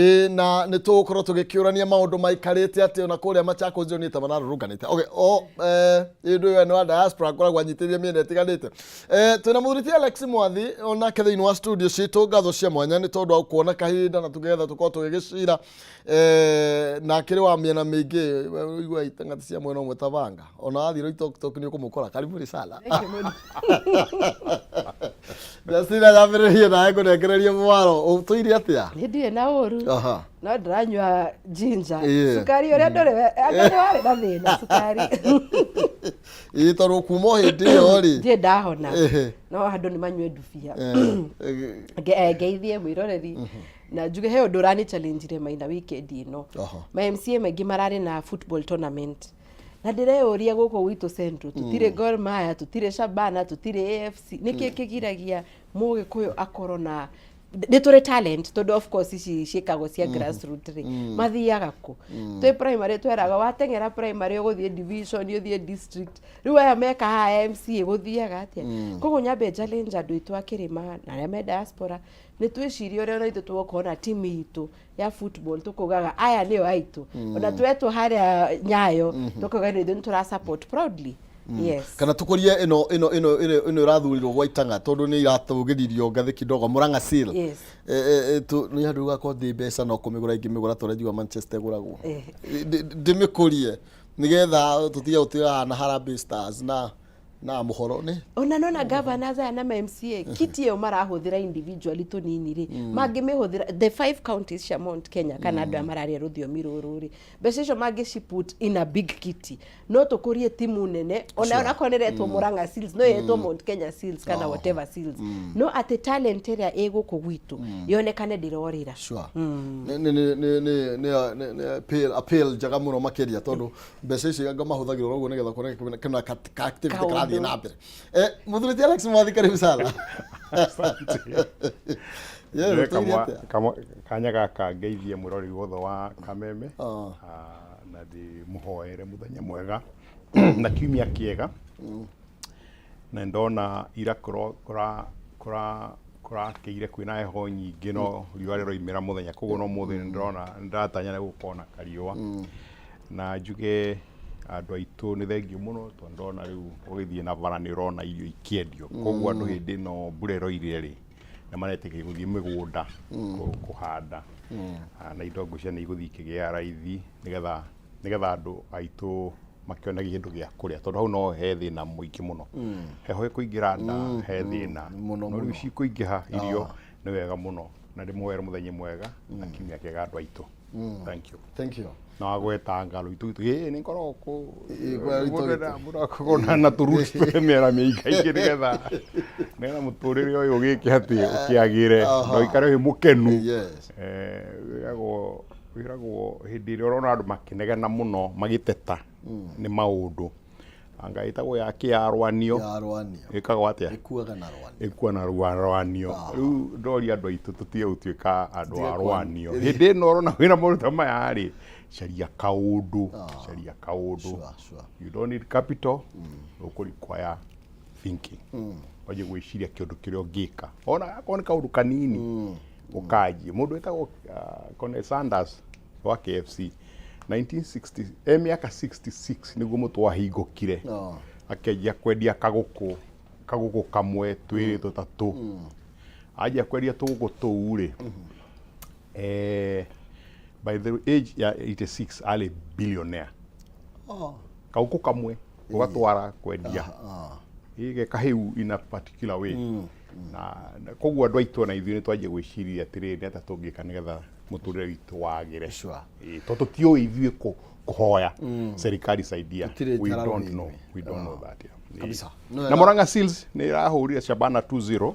Ĩĩ, na nĩ tũgũkorwo tũgĩkĩũrania maũndũ maikarĩte atĩ ona kũrĩa Machakos nĩte mararũrũnganĩte. Okay, o ũndũ ũyũ nĩ wa diaspora ngoragwo anyitĩrĩire mĩena ĩtiganĩte. Twĩna mũthuri ti Alex Mwathi onake thĩinĩ wa studio citũ, ngatho cia mwanya nĩ tondũ wa kuona kahinda na tũgetha tũkorwo tũgĩgĩcira. Na akĩrĩ wa mĩena mĩingĩ, ũigua itang'ati cia mwena ũmwe ta banga, ona wathiĩ Loitoktok nĩ ũkũmũkora. Karibuni sana. Justina, nyambĩrĩrie nawe ngũnengererie mwaro, ũtũire atĩa? Niĩ ndirĩ na ũru. No ndĩranyua ginger. Cukari ũrĩa ndũrĩ anga nĩ warĩ na thĩna cukari. Ĩĩ, tondũ kuma o hĩndĩ ĩyo rĩ. Ndirĩ ndahona. No andũ nĩ manyue ndubia. Ngeithie mwĩroreri na njuge he ũndũ ũrani challenge maina weekend ĩno. Ma MCA maingĩ mararĩ na football tournament na ndĩreyũria gũkũ gwitũ Central tũtirĩ Gor Mahia, tũtirĩ Shabana, tũtirĩ AFC, nĩkĩ kĩgiragia mũgĩkũyũ akorwo na nĩ tũrĩ talent, tondũ of course ici ciĩkagwo cia grassroot rĩ, mathiaga kũ? Twĩ primary tweraga wateng'era primary ũgũthiĩ division, ũthiĩ district. Rĩu aya meka haha MCA gũthiaga atĩa? Koguo nyambe challenge andũ aitũ a kĩrĩma na arĩa me diaspora, nĩ twĩcirie ũrĩa ona ithuĩ tũgũkorwo na timu itũ ya football, tũkaugaga aya nĩo aitũ, ona twetwo harĩa Nyayo tũkauga nĩ ithuĩ nĩ tũra support proudly, yes. Kana tukurie ĩno ĩrathurirwo gwa Itang'a tondũ nĩ iratũgĩririo ngathĩ kidogo, Murang'a Seal. Nĩ handũ gakorwo ndĩ mbeca no kũmĩgũra ingĩmĩgũra tondũ njigua Manchester ĩgũragwo. Ndĩmĩkũrie nĩgetha tũtige gũtigana na Harambee Stars na mũhoro nĩ Ona nona governors aya na ma MCA, kiti ĩyo marahũthĩra individually tũnini rĩ, mangĩmĩhũthĩra the five counties cia Mount Kenya kana andũ aya mararia rũthiomi rũrũ rĩ, mbeca icio mangĩci put in a big kitty, no tũkũrie timu nene, ona onakorwo nĩ ĩretwo Murang'a Seals, no ĩretwo Mount Kenya Seals kana whatever Seals, no atĩ talent ĩrĩa ĩ gũkũ gwitũ yonekane ndĩrorĩra. Sure. Nĩ appeal njega mũno makĩria, tondũ mbeca icio anga mahũthagĩra ũguo nĩgetha kuona kĩna ka activity Kaũndũ. Karathiĩ na mbere. Mũthuri ti Alex Mwathi, karibu sana. Yes, Njoe ũtũire atĩa? Kanya gaka ngeithie mwĩroreri wothe wa Kameme. Na ndĩmũhoere mũthenya mwega na kiumia kĩega, na ndona ira kũrakĩire kwĩna heho nyingĩ, no riũa rĩroimĩra mũthenya, koguo no mũthĩ nĩndĩrona nĩndĩratanya nĩ gũkorwo na kariũa. Na njuge andũ aitũ nĩ thengiũ mũno, tondũ ndona rĩu ũgĩthiĩ na bara nĩ ũrona irio ikĩendio, koguo andũ hĩndĩ ĩno mbura ĩroirire rĩ, nĩ maretĩkĩria gũthiĩ mĩgũnda kũhanda. Na indo ngwĩciria nĩ igũthiĩ ikĩgĩa raithi nĩgetha andũ aitũ makĩone kĩndũ gĩa kũrĩa, tondũ hau no he thĩna mũingĩ mũno, heho ĩkũingĩra nda he thĩna mũno, no rĩu mũno. cikũingĩha irio nĩ wega mũno, na ndĩmũhoere mũthenya mwega na kiumia kĩega andũ aitũ. Thank you. Thank you. Na wagweta ngalo itu itu ĩ nĩ ngoragwo kũ Ĩ, kwa Loitoktok. Mũndũ akoragwo na tũruti mĩera mĩingaingĩ nĩgetha mũtũrĩre ũyũ ũgĩke atĩ ũkĩagĩre na ũikare wĩ mũkenu. Wĩragwo hĩndĩ ĩrĩa ũrona andũ makĩnegena mũno magĩteta nĩ maũndũ anga ĩtagwo ya kĩarwanio. Yarwanio. Ĩkagwo atĩa? Ĩkuaga na rwanio. Ĩkua na rwanio. Rĩu ndoria andũ aitũ tũtige gũtuĩka andũ Tũtige a rwanio. Hĩndĩ ĩno ũrona wĩna maũndũ ta maya rĩ, caria kaũndũ, caria kaũndũ. You don't need capital, ũkũ require thinking, wanjie gwĩciria kĩũndũ kĩrĩa ũngĩka, ona akorwo nĩ kaũndũ kanini ũkanjie. Mũndũ wĩtagwo Colonel Sanders wa KFC 1960, e mĩaka 66 nĩguo mũtwe wahingũkire, akĩanjia kwendia kagũkũ kamwe, twĩrĩ, tũtatũ. Anjia kwendia tũgũkũ tũu rĩ, by the age ya 86 arĩ billionaire. Kagũkũ kamwe ũgatwara kwendia ĩge kahĩu in a particular way, na koguo andũ aitũ ona ithuĩ nĩ twanjia gwĩciria atĩrĩrĩ, nĩ atĩa tũngĩka nĩgetha mũtũrĩre witũ wagĩre? Ĩĩ, tondũ tũtiũĩ ithuĩ kũhoya serikali saidia. Tũtirĩ We njara don't rũhĩ-inĩ. know, we don't know that, yeah. Ĩĩ. Kabisa. Nĩ Na wega. Murang'a Seals nĩ ĩrahũrire Shabana 2-0,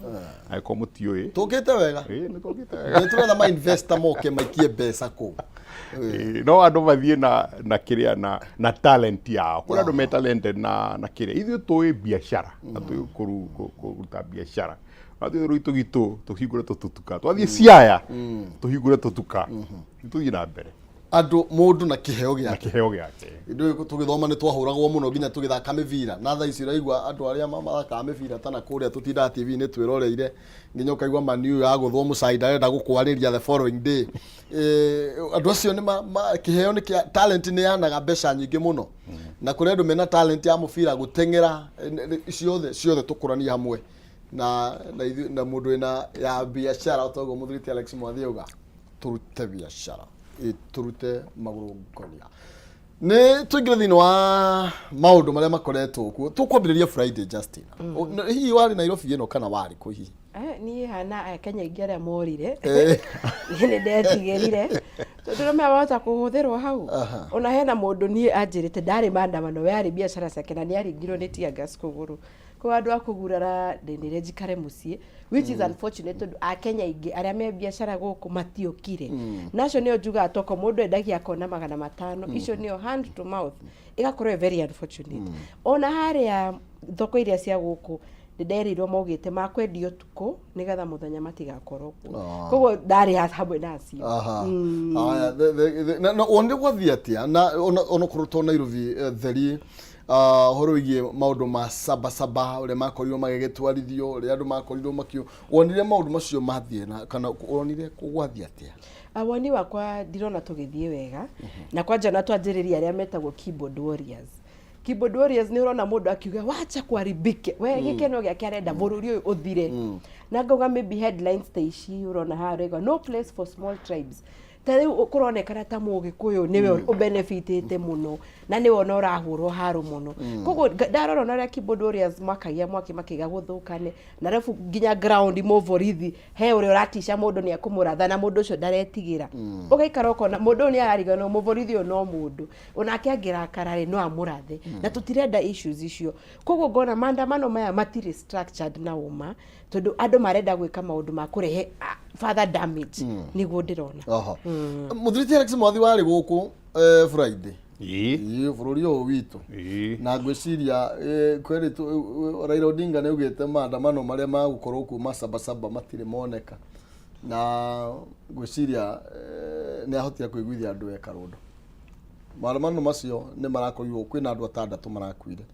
angĩkorwo mũtiũĩ. Tũkĩte wega. Ĩĩ, nĩ tũkĩte wega. Nĩ tũretha ma investor moke maikie mbeca kũu. Ĩĩ, no andũ mathiĩ na kĩrĩa na talent yao, kũrĩ andũ me talented na kĩrĩa ithuĩ tũĩ biacara na tũĩ kũruta biacara. Twathiĩ rũitũ gitũ tũhingũre tũtutuka, twathiĩ Siaya tũhingũre tũtuka, tũthiĩ na mbere. Andũ mũndũ na kĩheo na gĩake. Kĩheo gĩake. Ithuĩ tũgĩthoma nĩ twahũragwo mũno nginya tũgĩthaka mĩbira, na thaa ici ũraigua andũ arĩa mathakaga mĩbira ta na kũrĩa tũtindaga TV-inĩ twĩroreire, nginya ũkaigua maniu yagũthwo mũcai ndarenda gũkwarĩria the following day. Andũ acio nĩ kĩheo nĩ kĩa talent, nĩ yanaga mbeca nyingĩ mũno, na kũrĩ andũ mena talent ya mũbira, gũteng'era, ciothe ciothe tũkũranie hamwe na ithuĩ na mũndũ wĩna ya biacara toguo mũthuri ti Alex Mwathi auga tũrute biacara, tũrute magũrũ ngonia. Nĩ tũingĩre thĩinĩ wa maũndũ marĩa makoretwo kuo. Tũkwambĩrĩria Friday. Justin, hihi warĩ Nairobi ĩno kana warĩ kũ hihi? Niĩ hana Akenya aingĩ arĩa morire. Niĩ nĩ ndetigĩrire tondũ nĩmenya wahota kũhũthĩrwo hau. Ona hena mũndũ niĩ anjĩrĩte ndarĩ maandamano, we arĩ biacara ciake na nĩ aringirwo nĩ tear gas kũgũrũ. Koguo andũ a kũgurara ndĩnĩre njikare mũciĩ, which is unfortunate, tondũ Akenya aingĩ arĩa me biacara gũkũ matiokire. Na acio nĩo njugaga toko mũndũ endagia akona 500, icio nĩo hand to mouth, ĩgakorwo ĩ very unfortunate. Ona harĩa thoko iria cia gũkũ nĩ nderirwo maugĩte makwendia ũtukũ nĩgetha mũthenya matigakorwo kuo. Koguo ndarĩ hamwe na acio. Haya, na wonire gwathiĩ atĩa na onokorwo to Nairobi theri, ũhoro wĩgiĩ maũndũ ma saba saba, ũrĩa makorirwo magĩgĩtwarithio, ũrĩa andũ makorirwo makio, wonire maũndũ macio mathiĩ na kana wonire gwathiĩ atĩa? Woni wakwa ndirona tũgĩthiĩ wega, na kwanja na twanjĩrĩria arĩa metagwo keyboard warriors. Keyboard warriors nĩ ũrona mũndũ akiuga wacha kwaribike, we gĩkeno gĩake arenda bũrũri ũyũ ũthire, na ngauga maybe headlines ta ici ũrona haha ũraigua "No place for small tribes", ta rĩu kũronekana ta Mũgĩkũyũ nĩwe ũbenefitĩte mũno na nĩwe ona ũrahũrwo haro mũno. Koguo ndarora ona ũrĩa keyboard warriors makagia mwaki makiga gũthũkane na arabu nginya ground mũborithi he ũrĩa ũratica mũndũ nĩ ekũmũratha na mũndũ ũcio ndaretigĩra. Ũgaikara ũkona mũndũ ũyũ nĩ arariganĩrwo mũborithi ũyũ no mũndũ onake, angĩrakara rĩ no amũrathe, na tũtirenda issues icio. Koguo ngona maandamano maya matirĩ structured na ũma, tondũ andũ marenda gwĩka maũndũ ma kũrehe further damage, nĩguo ndĩrona. Aha. Mũthuri ti Alex Mwathi, warĩ gũkũ Friday? Ĩĩ. Ĩĩ, bũrũri ũyũ witũ. Ĩĩ. Na ngwĩciria kweri Raila Odinga nĩ augĩte maandamano marĩa magũkorwo kuo ma sabasaba matirĩ moneka, na ngwĩciria nĩ ahotire kũiguithia andũ e Karũndo. Maandamano macio nĩ marakorirwo kwĩna andũ atandatũ marakuire.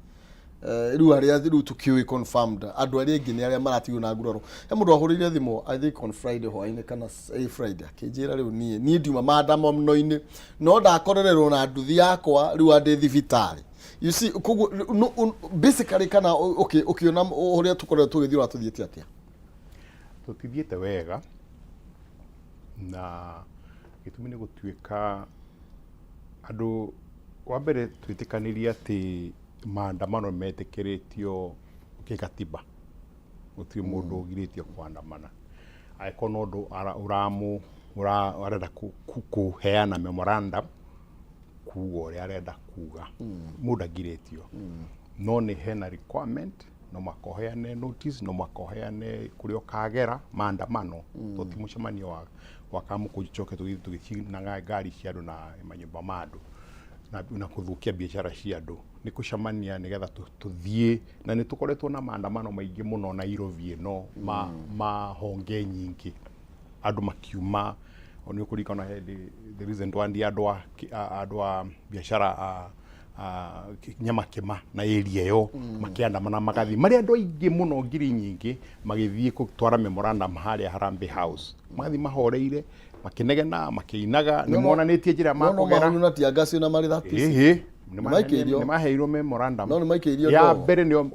Rĩu arĩa rĩu tũkĩũĩ confirmed, andũ arĩa angĩ nĩ arĩa maratigwo na nguraro. He mũndũ wahũrĩire thimũ, I think on Friday hwaĩ-inĩ kana Friday, akĩnjĩra rĩu niĩ ndiuma maandamano-inĩ no ndakorererwo na nduthi yakwa, rĩu andĩ thibitarĩ. You see, koguo basically kana ũkĩona ũrĩa tũkoretwo tũgĩthiĩ, ũratũthiĩte atĩa? Tũtithiĩte wega, na gĩtũmi nĩ gũtuĩka andũ wa mbere twĩtĩkanĩrie atĩ maandamano metĩkĩrĩtio gĩkatiba, gũtirĩ mũndũ ũgirĩtio kũandamana angĩkorwo no ũndũ ũramũ arenda kũheana memorandum kuga ũrĩa arenda kuga, mũndũ agirĩtio. No nĩ hena requirement, no mũhaka ũheane notice, no mũhaka ũheane kũrĩa ũkagera maandamano, to ti mũcemanio wa kamũkũnjũ coke tũgĩthiĩ tũgĩcinaga ngari cia andũ na manyũmba ma andũ na kũthũkia biacara cia andũ. Nĩ kũcemania nĩgetha tũthiĩ, na nĩ tũkoretwo na maandamano maingĩ mũno Nairobi ĩno ma honge nyingĩ, andũ makiuma. O nĩ ũkũririkana hĩndĩ the recent one ya andũ a biacara a Nyamakĩma na area ĩyo makĩandamana, magathiĩ marĩ andũ aingĩ mũno, ngiri nyingĩ, magĩthiĩ gũtwara memorandum harĩa Harambee House, magathiĩ mahoreire, makĩnegena, makĩinaga, nĩ monanĩtie njĩra No makũgera. Mahuru na tear gas na marĩ that peaceful. Ĩhĩ. Nĩmaikĩirio. Nĩ maheirwo memorandum. No nĩmaikĩirio Ya ndoo. mbere nĩyo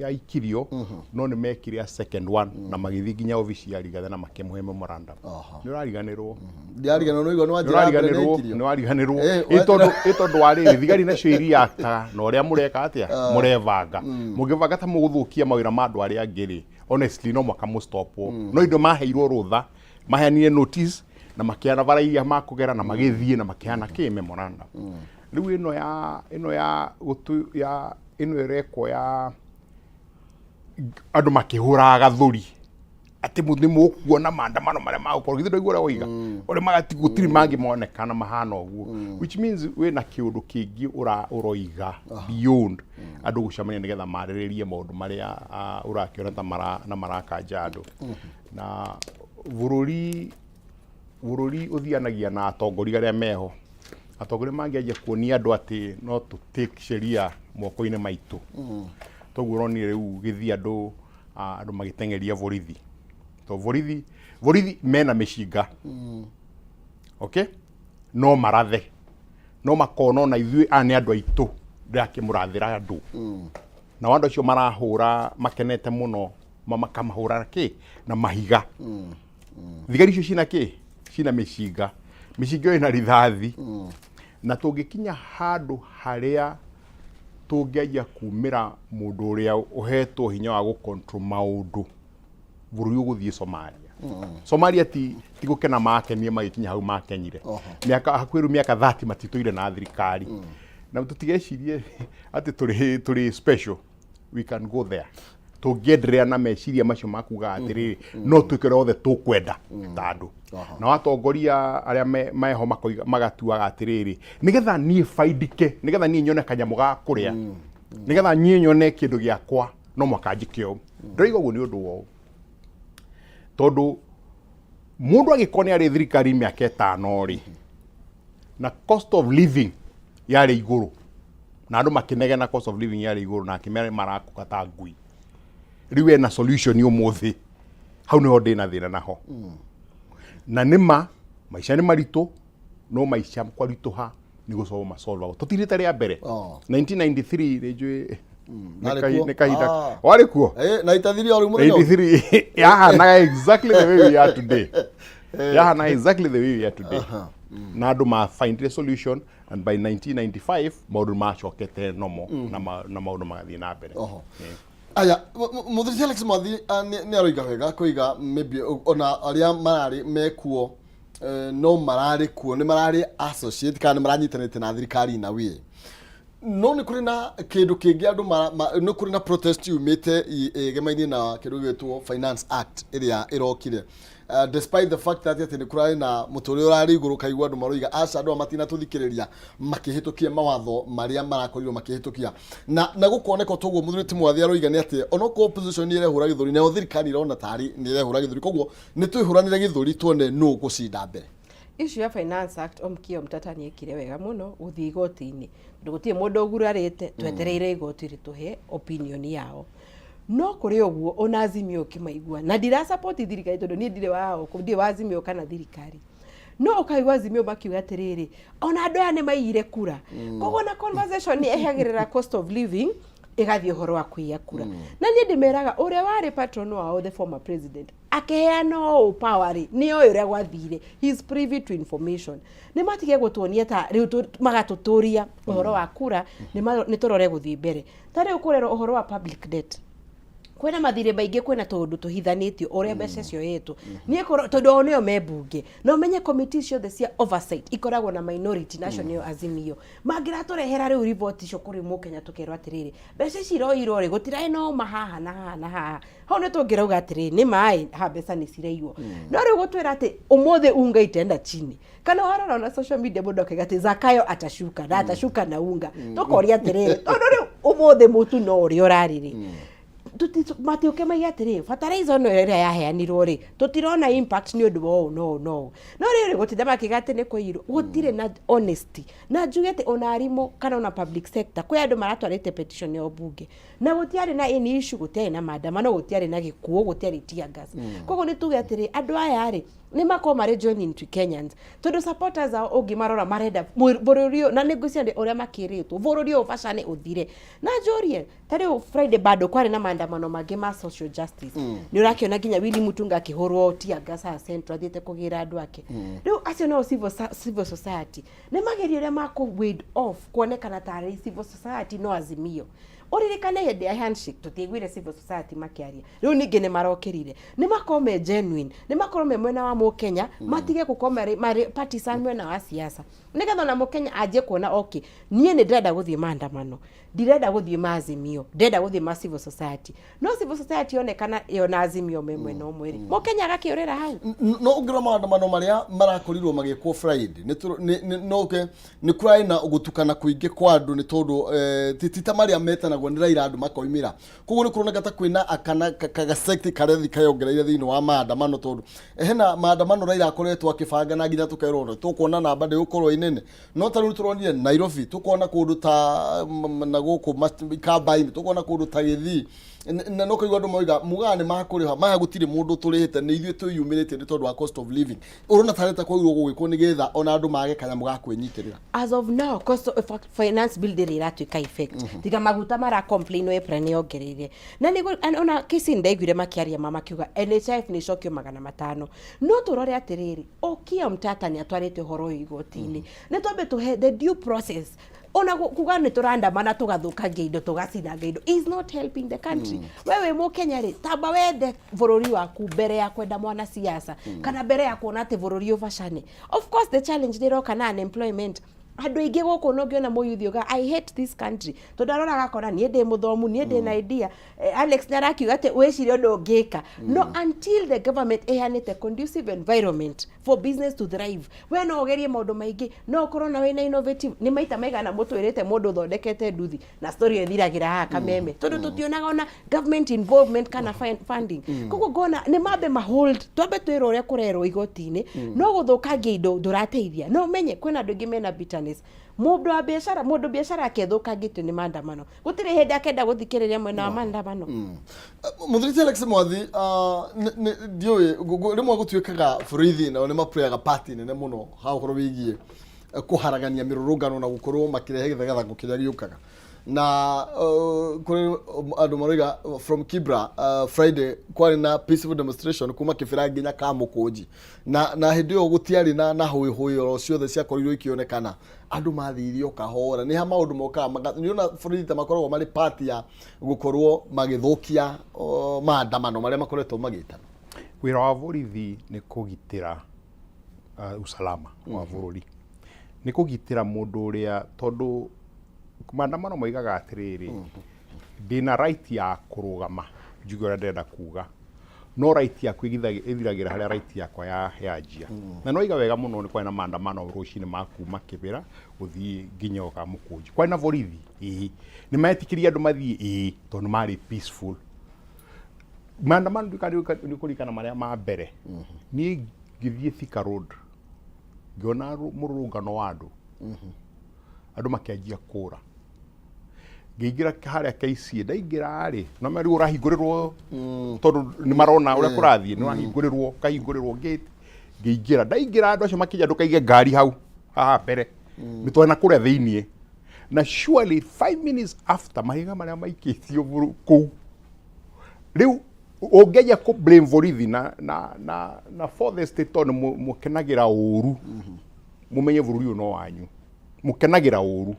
yaikirio, no nĩ mekire a second one na magĩthiĩ nginya obici ya Rigathĩ na makĩmũhe memorandum. Nĩ ũrariganĩrwo? Ndiariganĩrwo, nĩ waigua nĩ wanjĩra ya mbere nĩ Nĩ aikirio. wariganĩrwo. Eh, Ĩ tondũ wa rĩrĩ, thigari nacio iriaktaga na ũrĩa mũreka atĩa, mũrebanga, mũngĩbanga ta mũgũthũkia mawĩra ma andũ arĩa angĩ rĩ, honestly no mũhaka mũstopwo. No indo maheirwo rũtha, maheanire notice na makĩana bara iria makũgera na magĩthiĩ na makĩheana kĩ memorandum. Rĩu ĩno ya gũtu ya ĩno ĩrekwo ya andũ makĩhũraga gathũri atĩ nĩ mũkuona maandamano marĩa magũkorwo, githĩ ndwaigua ũrĩa woiga, ũrĩa magati gũtirĩ mangĩ monekana mahana ũguo, which means wĩna kĩũndũ kĩngĩ ũroiga beyond andũ gũcemania nĩgetha marĩrĩrie maũndũ marĩa ũrakĩona ta na marakanja andũ na bũrũri. Bũrũri ũthianagia na atongoria arĩa meho. Atongoria mangĩanjia kuonia andũ atĩ no tũ take sheria moko-inĩ maitũ. Toguo ũronire rĩu gĩthiĩ andũ andũ magĩteng'eria borithi. To borithi borithi mena mĩcinga. Okay? No marathe. No makona ona ithuĩ aya nĩ andũ aitũ ndĩrakĩmũrathĩra andũ. Nao andũ acio marahũra makenete mũno makamahũra na kĩ? Na mahiga. Thigari icio cina kĩ? Cina mĩcinga. Mĩcinga ĩyo ĩna rithathi. Na tũngĩkinya handũ harĩa tũngĩanjia kumĩra mũndũ ũrĩa ũhetwo hinya wa gũ control maũndũ, bũrũri ũgũthiĩ Somalia. Somalia ti gũkena makenire magĩkinya hau makenyire. Mĩaka hakuhĩ rĩu mĩaka 30 matitũire na thirikari. Na tũtigecirie atĩ tũrĩ special. We can go there. Tũngĩenderea na meciria macio ma kuga atĩrĩrĩ, no twĩke ũrĩa wothe tũkwenda ta andũ. Nao atongoria arĩa meho makoiga magatuaga atĩrĩrĩ, nĩgetha niĩ baindike, nĩgetha niĩ nyone kanyamũ ga kũrĩa, nĩgetha niĩ nyone kĩndũ gĩakwa, no mũhaka njĩke ũũ. Ndĩroiga ũguo nĩ ũndũ wa ũũ, tondũ mũndũ angĩkorwo nĩ arĩ thirikari mĩaka ĩtano rĩ, na cost of living yarĩ igũrũ, na andũ makĩnegena cost of living yarĩ igũrũ, na akĩmera marakũga ta ngui. Rĩu ena solution ũmũthĩ, hau nĩho ndĩna thĩna naho. Na nĩma maica nĩ maritũ, no maica kwaritũha nĩ gũsolve masolvagwo. Tũtirĩte rĩa mbere. 1993 nĩ njũĩ Warĩ kuo? nĩ kahinda warĩ kuo? Na itathirie o rĩu mũthenya ũyũ? 93 yahanaga exactly the way we are today. Yahanaga exactly the way we are today. Na andũ ma find a solution, and by 1995 maũndũ macokete nomo na maũndũ magathiĩ na mbere. Aya, mũthuri Alex Mwathi nĩ aroiga wega kũiga maybe ona arĩa mararĩ mekuo no mararĩ kuo nĩ mararĩ associate kana nĩ maranyitanĩte na thirikari na wĩ no nĩ kũrĩ na kĩndũ kĩngĩ andũ nĩ kũrĩ na protest yumĩte ĩgemaine na kĩndũ gĩgwĩtwo Finance Act ĩrĩa ĩrokire. Despite the fact that atĩ nĩ kũrarĩ na mũtũrĩre ũrarĩ igũrũ, kaigua andũ maroiga aca andũ aya matinatũthikĩrĩria makĩhĩtũkia mawatho marĩa marakorirwo makĩhĩtũkia na gũkoneka toguo mũthuri ti Mwathi aroiga nĩ atĩ onokorwo opposition nĩ ĩrehũra gĩthũri, nayo thirikari ĩrona tarĩ nĩ ĩrehũra gĩthũri, koguo nĩ twĩhũranĩre gĩthũri tuone nũ gũcinda mbere. Issue ya Finance Act, Okiya Omtatah nĩ ekire wega mũno gũthiĩ igoti-inĩ, tondũ gũtirĩ mũndũ ũgurarĩte, twetereire igoti rĩtũhe opinion yao. No kũrĩ ũguo ona Azimio ũkĩmaigua, na ndira support thirikari tondũ niĩ ndirĩ wa ndirĩ wa Azimio kana thirikari, no ũkaigua Azimio makiuga atĩrĩrĩ, ona andũ aya nĩ maiyire kura. Koguo na conversation nĩ ehagĩrĩra cost of living ĩgathiĩ ũhoro wa kũiya kura. Na niĩ ndĩmeraga ũrĩa warĩ patron wao, the former president, akĩheana ũũ power rĩ, nĩ oĩ ũrĩa gwathire, he is privy to information. Nĩ matige gũtuonia ta rĩu magatũtũria ũhoro wa kura, nĩ tũrore gũthiĩ mbere. Ta rĩu kũrerwo ũhoro wa public debt, kwĩna mathirĩ maingĩ, kwĩna tũũndũ tũhithanĩtio ũrĩa mbeca cioyetwo. Niĩ tondũ o nĩo me mbunge, na ũmenye committee ciothe cia oversight ikoragwo na minority, nacio nĩo Azimio. Mangĩratũrehera rĩu riboti icio kũrĩ mũkenya, tũkerwo atĩrĩrĩ, mbeca ici iroirwo rĩ, gũtirarĩ na ũma haha na haha na haha, hau nĩ tũngĩrauga atĩrĩrĩ, nĩ maĩ ha mbeca nĩ ciraiywo. No rĩu gũtwĩra atĩ ũmũthĩ unga itaenda chini, kana warora na social media mũndũ akaiga atĩ Zakayo atashuka na atashuka na unga, tũkoria atĩrĩrĩ, tondũ rĩu ũmũthĩ mũtu no ũrĩa ũrarĩ rĩ, matiũke maige atĩrĩ fertilizer ĩno ĩrĩa yaheanirwo rĩ, tũtirona impact nĩ ũndũ wa ũũ na ũũ na ũũ. No rĩrĩ gũtinda makiuga atĩ nĩ kũiyirwo, gũtirĩ na honesty. Na njuge atĩ ona arimũ kana ona public sector, kwĩ andũ maratwarĩte petition ya mbunge na gũtiarĩ na any issue, gũtiarĩ na maandamano, gũtiarĩ na gĩkuũ, gũtiarĩ tear gas. Koguo nĩ tuge atĩrĩ, andũ aya rĩ, nĩ makorwo marĩ genuine to Kenyans, tondũ supporters ao ũngĩmarora marenda bũrũri ũyũ, na nĩ ngwĩciria ũrĩa makĩrĩtwo bũrũri ũyũ bacane ũthire. Na njũrie, ta rĩu Friday bado kwarĩ na maandamano mangĩ ma social justice, nĩ ũrakĩona nginya Willy Mutunga akĩhũrwo tear gas haha Central athiĩte kũgĩra andũ ake. Rĩu acio no civil society nĩ mageria ũrĩa makũ ward off kuonekana tarĩ civil society no Azimio. Ũririkane hĩndĩ ya handshake tũtiaiguire civil society makĩaria. Rĩu ningĩ nĩ marokĩrire, nĩ makorwo me genuine, nĩ makorwo me mwena wa mũkenya, matige gũkorwo marĩ partisan mwena wa siasa, nĩgetha ona mũkenya anjie kuona, okay, niĩ nĩ ndĩrenda gũthiĩ maandamano, ndirenda gũthiĩ ma Azimio, ndĩrenda gũthiĩ ma civil society. No civil society yonekana yona Azimio me mwena ũmwe rĩ, mũkenya agakĩũrĩra hau. No ũngĩrora maandamano marĩa marakorirwo magĩkwo Friday, nĩ no ke nĩ kũrarĩ na gũtukana kũingĩ kwa andũ, nĩ tondũ ti ta marĩa metanagwo. ciĩtanagwo nĩ Raila andũ makoimĩra. Koguo nĩ kũroneka ta kwĩna akana kagasect karethi kayongereire thĩinĩ wa maandamano, tondũ hena maandamano Raila akoretwo akĩbanga na nginya tũkerwo no tũkuona namba ndĩgũkorwo ĩ nene, no ta rĩu tũronire Nairobi, tũkona kũndũ ta na gũkũ Ikamba-inĩ, tũkona kũndũ ta Gĩthii, na no kaigua andũ moiga mugaga nĩ makũrĩha maya, gũtirĩ mũndũ tũrĩhĩte, nĩ ithuĩ twĩyumĩrĩtie nĩ tondũ wa cost of living. Ũrona tarĩ ta kwagĩrĩirwo gũgĩkwo nĩgetha ona andũ mage kanyamũ ga kwĩnyitĩrĩra? As of now, cost of finance bill ndĩrĩ ĩratuĩka effect, tiga maguta mara complain EPRA nĩ yongereire. Na nĩ ona kesi ndaiguire makĩaria ma makiuga NHIF nĩ icokio 500. No tũrore atĩrĩrĩ, Okiya Omtatah nĩ atwarĩte ũhoro ũyũ igoti-inĩ, nĩ twambe tũhe the due process. Ona kuga nĩ tũrandamana, tũgathũkangia indo, tũgacinanga indo is not helping the country. We wĩ mũkenya rĩ, tamba wende bũrũri waku mbere ya kwenda mwanasiasa kana mbere ya kuona atĩ bũrũri ũbacane. Of course the challenge nĩ ĩroka na unemployment. Andũ aingĩ gũkũ no ngĩona mũyuthi uga, "I hate this country," tondũ arora agakora niĩ ndĩ mũthomu, niĩ ndĩ na idea. Alex nĩ arakiuga atĩ wĩcirie ũndũ ũngĩka, no until the government ĩheanĩte conducive environment for business to thrive, we no ũgerie maũndũ maingĩ, no ũkorwo na wĩna innovative. Nĩ maita maigana mũtwĩrĩte mũndũ ũthondekete nduthi na story ĩyo ĩthiragĩra haha kameme, tondũ tũtionaga ona government involvement kana funding. Koguo ngona nĩ mambe mahold, twambe twĩrwo ũrĩa kũrerwo igoti-inĩ. No gũthũkangia indo ndũrateithia. No ũmenye kwĩna andũ aingĩ mena bitterness. Mũndũ wa biacara, mũndũ biacara yake ĩthũkangĩtio nĩ maandamano, gũtirĩ hĩndĩ akenda gũthikĩrĩria mwena wa maandamano. Mũthuri Alex Mwathi, ndiũĩ rĩmwe gũtuĩkaga borithi nao nĩ maplayaga part nene mũno ha ũhoro wĩgiĩ kũharagania mĩrũrũngano na gũkorwo makĩrehe gĩthegathango kĩrĩa gĩũkaga na kũrĩ andũ maroiga from Kibra, Friday kwarĩ na peaceful demonstration kuma Kibra nginya Kamũkũnji, na hĩndĩ ĩyo gũtiarĩ na hũĩ oro ciothe ciakorirwo ikĩonekana, andũ mathire o kahora. Nĩ ha maũndũ mokaga nĩũrona borithi ta makoragwo marĩ part ya gũkorwo magĩthũkia maandamano marĩa makoretwo magĩtana? Wĩra wa borithi nĩ kũgitĩra usalama wa bũrũri, nĩ kũgitĩra mũndũ ũrĩa, tondũ maandamano moigaga atĩrĩrĩ, ndĩna right ya kũrũgama njuge ũrĩa ndĩrenda kuga, no right yaku ĩthiragĩra harĩa right yakwa ya yanjia. Na no iga wega mũno, nĩ kwarĩ na maandamano rũcinĩ ma kuma Kĩbĩra gũthiĩ nginya o Kamũkũnji. Kwarĩ na borithi? Ĩĩ. Nĩ metĩkĩrie andũ mathiĩ? Ĩĩ, tondũ nĩ marĩ peaceful maandamano. Nĩ kũririkana marĩa ma mbere, niĩ ngĩthiĩ Thika Road, ngĩona mũrũrũngano wa andũ, andũ makĩanjia kũra. Ngĩingĩra harĩa KCA, ndaingĩra rĩ, no rĩu ũrahingũrĩrwo tondũ nĩ marona ũrĩa kũrathiĩ, nĩ ũrahingũrĩrwo, ũkahingũrĩrwo gate. Ngĩingĩra, ndaingĩra, andũ acio makĩnja, "Ndũkaige ngari hau haha mbere, nĩ twana kũrĩa thĩiniĩ." Na surely 5 minutes after, mahiga marĩa maikĩtio kũu, rĩu ũngĩanjia kũ blame borithi na for the state, tondũ mũkenagĩra ũru, mũmenye bũrũri ũyũ no wanyu, mũkenagĩra ũru,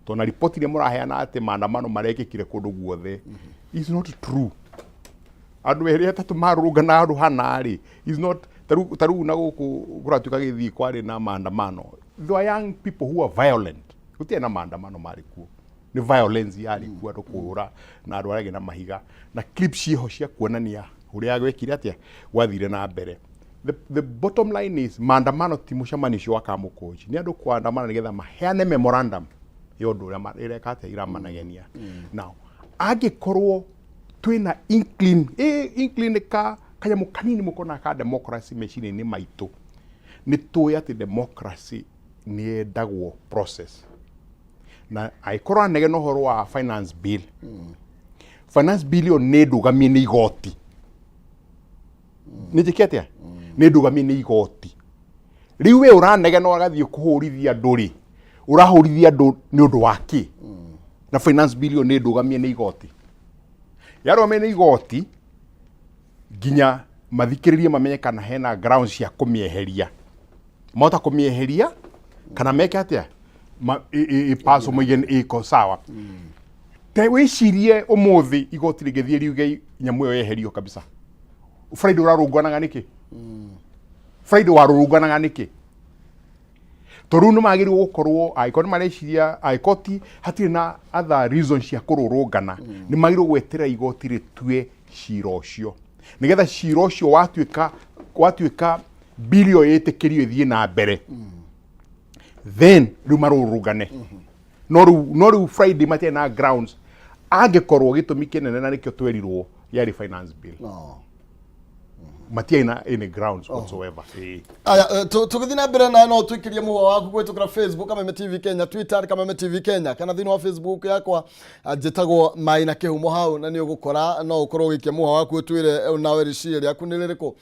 tondũ na riboti iria mũraheana atĩ maandamano marekĩkire kũndũ guothe is not true. Andũ erĩ atatũ marũrũngana handũ hana rĩ is not tarĩu na gũkũ kũratuĩka gĩthiĩ kwarĩ na maandamano. There were young people who are violent. Gũtirĩ na maandamano marĩ kuo, nĩ violence yarĩ kuo, andũ kũhũra na andũ arĩa angĩ na mahiga, na clips ciĩho cia kuonania ũrĩa gwekire atĩa gwathire na mbere. The bottom line is maandamano ti mũcemanio ũcio wa Kamũkũnji, nĩ andũ kũandamana nĩgetha maheane memorandum ya ũndũ ũrĩa ĩreka atĩa iramanegenia. Now angĩkorwo twĩna inkling, inkling nĩ ka kanyamũ kanini mũkona ka democracy meciria-inĩ maitũ, nĩ tũĩ atĩ democracy nĩ yendagwo process. Na angĩkorwo anegena ũhoro wa finance bill, finance bill ĩyo nĩ ndũgamie nĩ igoti, nĩ njĩke atĩa, nĩ ndũgamie nĩ igoti. Rĩu we ũranegena ũgathiĩ kũhũrithia andũ rĩ, ũrahũrithia andũ nĩ ũndũ wa kĩ? Na finance bill ĩyo nĩ ndũgamie nĩ igoti, yarũgamie nĩ igoti nginya mathikĩrĩrie mamenye kana hena grounds cia kũmĩeheria, mahota kũmĩeheria kana meke atĩa, ĩpaso moige ĩko sawa. Te wĩcirie ũmũthĩ igoti rĩngĩthiĩ riuge nyamũ ĩyo yeherio kabisa, Friday ũrarũnganaga nĩkĩ? Friday warũrũnganaga nĩkĩ? Tondũ rĩu nĩ magĩrĩirwo gũkorwo, angĩkorwo nĩ mareciria, angĩkorwo ti hatirĩ na other reason cia kũrũrũngana, nĩ magĩrĩirwo gweterera igoti rĩtue cira ũcio, nĩgetha cira ũcio watuĩka bill ĩyo ĩtĩkĩrio ĩthiĩ na mbere, then rĩu marũrũngane. No rĩu Friday matirĩ na grounds. Angĩkorwo gĩtũmi kĩnene na nĩkĩo twerirwo yarĩ finance bill, No. matiarĩ na any grounds whatsoever. Ĩĩ. Aya, tũgĩthiĩ na mbere nawe no tũikĩrie mũhwa waku kũhĩtũkĩra Facebook Kameme TV Kenya, Twitter Kameme TV Kenya, kana thĩinĩ wa Facebook yakwa, njĩtagwo Maina Kĩhumo hau, na nĩ ũgũkora no ũkorwo ũgĩikia mũhwa waku ũtwĩre, nawe rĩciria rĩaku nĩ rĩrĩkũ.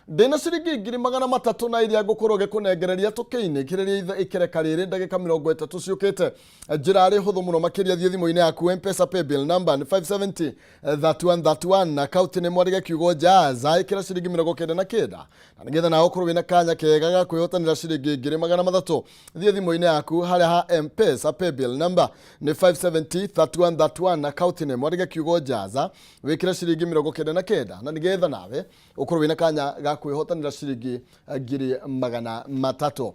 Ndĩna ciringi 300,000 na iria ngũkorwo ngĩkũnengereria tũkĩinĩkĩrĩria ikereka rĩrĩ ndagĩka 30 ciũkĩte. Njĩra arĩ hũthũ mũno makĩria, thiĩ thimũ-inĩ yaku, M-Pesa paybill number nĩ 570 3131 na akaunti nĩ mwandĩke kiugo Jaza, ĩkĩra ciringi 99 na nĩgetha nawe ũkorwo wĩna kanya kega ga kwĩhotanĩra ciringi 300,000. Thiĩ thimũ-inĩ yaku harĩa ha M-Pesa paybill number nĩ 570 3131, akaunti nĩ mwandĩke kiugo Jaza, wĩkĩre ciringi 99 na nĩgetha nawe ũkorwo wĩna kanya ga kwĩhotanĩra ciringi 300,000.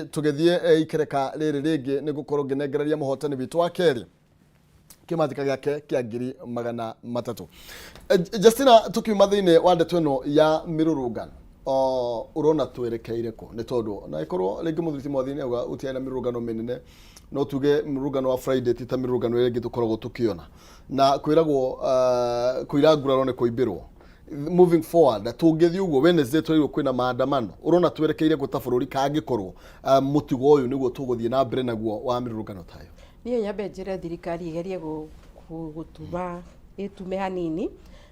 Tũgĩthiĩ ikereka rĩrĩ rĩngĩ nĩ gũkorwo ngĩnengereria mũhotani witũ wa kerĩ kĩmanjĩka gĩake kĩa 300,000. Justina, tũkiuma thĩinĩ wa ndeto ĩno ya mĩrũrũngano, ũrona twerekeire kũ? Nĩ tondũ na ĩkorwo rĩngĩ mũthuri ti Mwathi nĩ auga gũtiarĩ na mĩrũrũngano mĩnene, no tuge mũrũrũngano wa Friday ti ta mĩrũrũngano ĩrĩa ĩngĩ tũkoragwo tũkĩona, na kwĩragwo kũira nguraro nĩ kũimbĩrwo. Moving forward, tũngĩthiĩ ũguo, Wednesday twĩrĩirwo kwĩna maandamano. Ũrona twerekeire kũ ta bũrũri kangĩkorwo mũtigo ũyũ nĩguo tũgũthiĩ na mbere naguo wa mĩrũrũngano tayo? Niĩ nyambe njĩre thirikari ĩgerie gũtuma ĩtume hanini.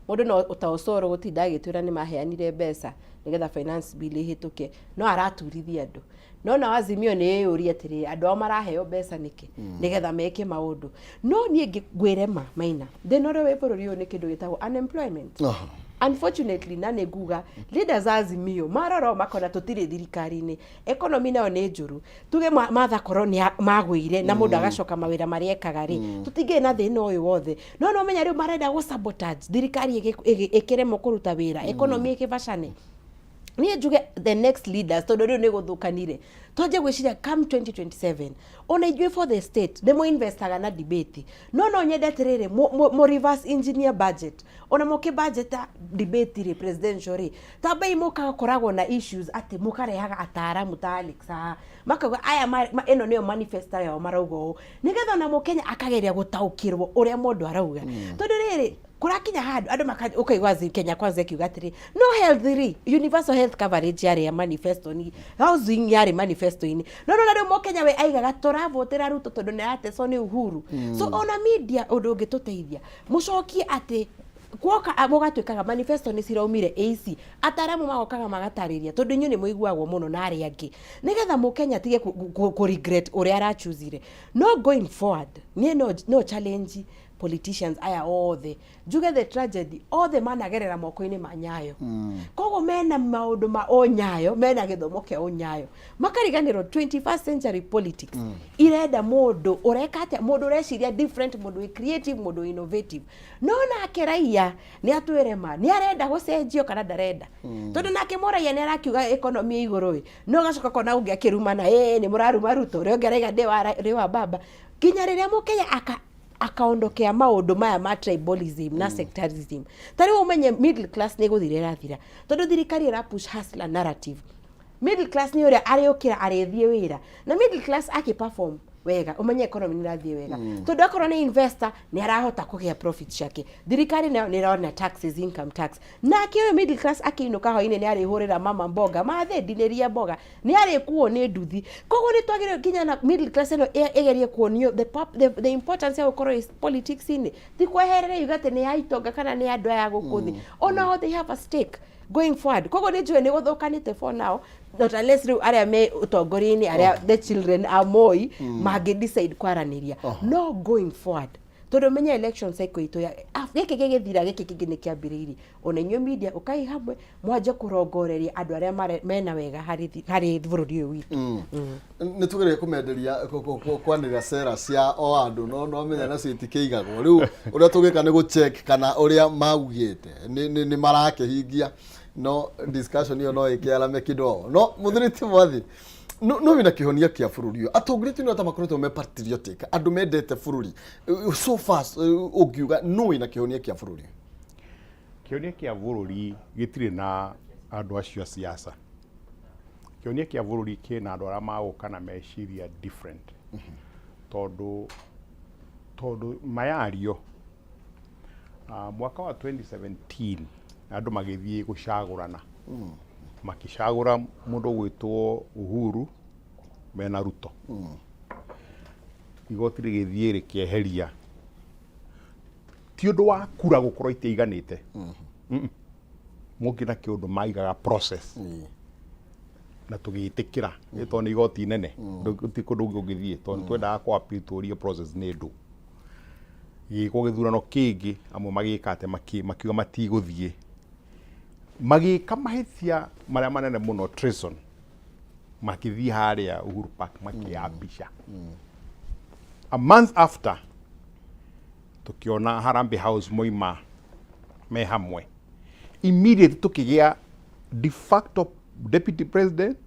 Mũndũ no ta Osoro gũtinda agĩtwĩra nĩ maheanire mbeca nĩgetha finance bill ĩhĩtũke, no araturithia andũ. No na Azimio nĩ ĩyũrie atĩrĩrĩ, andũ ao maraheo mbeca nĩkĩ nĩgetha meke maũndũ? No niĩ ngwĩre ma Maina, thĩna ũrĩa wĩ bũrũri ũyũ nĩ kĩndũ gĩtagwo unemployment, unfortunately. Na nĩ nguga leaders a Azimio marora ũũ makona tũtirĩ thirikari-inĩ, economy nayo nĩ njũru. Tuge Martha korwo nĩ magũire na mũndũ agacoka mawĩra marĩa ekaga rĩ, tũtingĩrĩ na thĩna ũyũ wothe. No no menya rĩu marenda gũ sabotage thirikari ĩkĩremwo kũruta wĩra, economy ĩkĩbacane. Niĩ njuge the next leaders, tondũ rĩu nĩ gũthũkanire, twanjie gwĩciria come 2027 ona ithuĩ for the state nĩ mũinvestaga na debate. No nyende atĩrĩrĩ, mũ reverse engineer budget, ona mũkĩ budget debate rĩ, presidential rĩ, tambai mũgakoragwo na issues atĩ mũkarehaga ataaramu ta Alex haha, makauga aya ĩno nĩyo manifesto yao, marauga ũũ, nĩgetha ona mũkenya akageria gũtaũkĩrwo ũrĩa mũndũ arauga. Tondũ rĩrĩ kũrakinya handũ andũ ũkaigua Kenya Kwanza ĩkiuga atĩrĩ no health rĩ, universal health coverage yarĩ ya manifesto, ni housing yarĩ manifesto-inĩ, no na rĩu mũkenya we aigaga tũravotera Ruto tondũ nĩ aratecwo nĩ Uhuru. So ona media, ũndũ ũngĩtũteithia, mũcokie atĩ guoka mũgatuĩkaga manifesto nĩ ciraumire AC, ataramu magokaga magatarĩria, tondũ inyuĩ nĩ mũiguagwo mũno na arĩa angĩ, nĩgetha mũkenya atige kũ regret ũrĩa arachuzire. No going forward, niĩ no challenge politicians aya othe, njuge the tragedy othe managerera moko-inĩ ma Nyayo. Koguo mena maũndũ ma o Nyayo, mena gĩthomo kĩa o Nyayo, makariganĩrwo 21st century politics irenda mũndũ ũreka atĩa, mũndũ ũreciria different, mũndũ wĩ creative, mũndũ wĩ innovative. No nake raia nĩ atwĩre ma nĩ arenda gũcenjio kana ndarenda, tondũ nake mũraia nĩ arakiuga economy ĩ igũrũ ĩ, no gacoka kona ũngĩ akĩrumana, ĩ nĩ mũraruma Ruto, ũrĩa ũngĩ araiga ndĩ wa baba. Nginya rĩrĩa mũkenya akaondokea maũndũ maya ma tribalism na sectarism, ta rĩu ũmenye middle class nĩ gũthira ĩrathira, tondũ thirikari ĩra push hustler narrative. Middle class nĩ ũrĩa arĩũkĩra arĩthiĩ wĩra, na middle class akĩ perform wega, ũmenye economy nĩ ĩrathiĩ wega, tondũ akorwo nĩ investor nĩ arahota kũgĩa profit ciake, thirikari nayo nĩ ĩrona taxes, income tax. Nake ũyũ middle class akĩinũka hwainĩ nĩ arĩhũrĩra mama mboga mathĩ ndinĩria mboga, nĩ arĩkuo nĩ nduthi. Koguo nĩ twagĩrĩirwo nginya na middle class ĩno ĩgerie kuonio the importance ya gũkorwo ĩ politics-inĩ, ti kweherera yuga atĩ nĩ ya itonga kana nĩ andũ aya gũkũ thĩ. Ona o they have a stake going forward. Koguo nĩ njũĩ nĩ gũthũkanĩte for now, not unless rĩu arĩa me ũtongoria-inĩ, arĩa the children a Moi, mangĩ decide kwaranĩria. No going forward, tondũ menye election cycle itũ ya gĩkĩ gĩgĩthira, gĩkĩ kĩngĩ nĩ kĩambĩrĩirie. Ona inyuĩ media ũkai hamwe mwanje kũrongoreria andũ arĩa mena wega harĩ bũrũri ũyũ witũ. Nĩ tũgerie kũmenderia kwanĩrĩra cera cia o andũ, no menya nacio itikĩigagwo. Rĩu ũrĩa tũgĩka nĩ gũcheck kana ũrĩa maugĩte nĩ marakĩhingia. No discussion ĩyo no ĩkĩarame kidogo. No mũthuri ti Mwathi, no wĩna kĩhonia kĩa bũrũri ũyũ? Atongoria tu nĩ ta makoretwo me patriotic, andũ mendete bũrũri. So fast, ũngiuga no wĩna kĩhonia kĩa bũrũri? Kĩhonia kĩa bũrũri gĩtirĩ na andũ acio a siasa. Kĩhonia kĩa bũrũri kĩna andũ arĩa magũka na meciria different, tondũ mayario. Mwaka wa 2017 andũ magĩthiĩ gũcagũrana, makĩcagũra mũndũ ũgwĩtwo Uhuru mena Ruto. Igoti rĩgĩthiĩ rĩkĩeheria, ti ũndũ wa kura gũkorwo itiaiganĩte. Mokire na kĩũndũ maigaga process na tũgĩtĩkĩra, mm. Tondũ nĩ igoti inene, gũtirĩ kũndũ kũngĩ ũngĩthiĩ, tondũ twendaga kwa appeal tũrie process nĩ ndũ. Gĩgĩkwo gĩthurano kĩngĩ, amwe magĩka atĩ makiuga matigũthiĩ, magĩka mahĩtia marĩa manene mũno, treason, makĩthiĩ harĩa Uhuru Park makĩambica. A month after tukiona Harambee House moima me hamwe, immediately tukigĩa de facto deputy president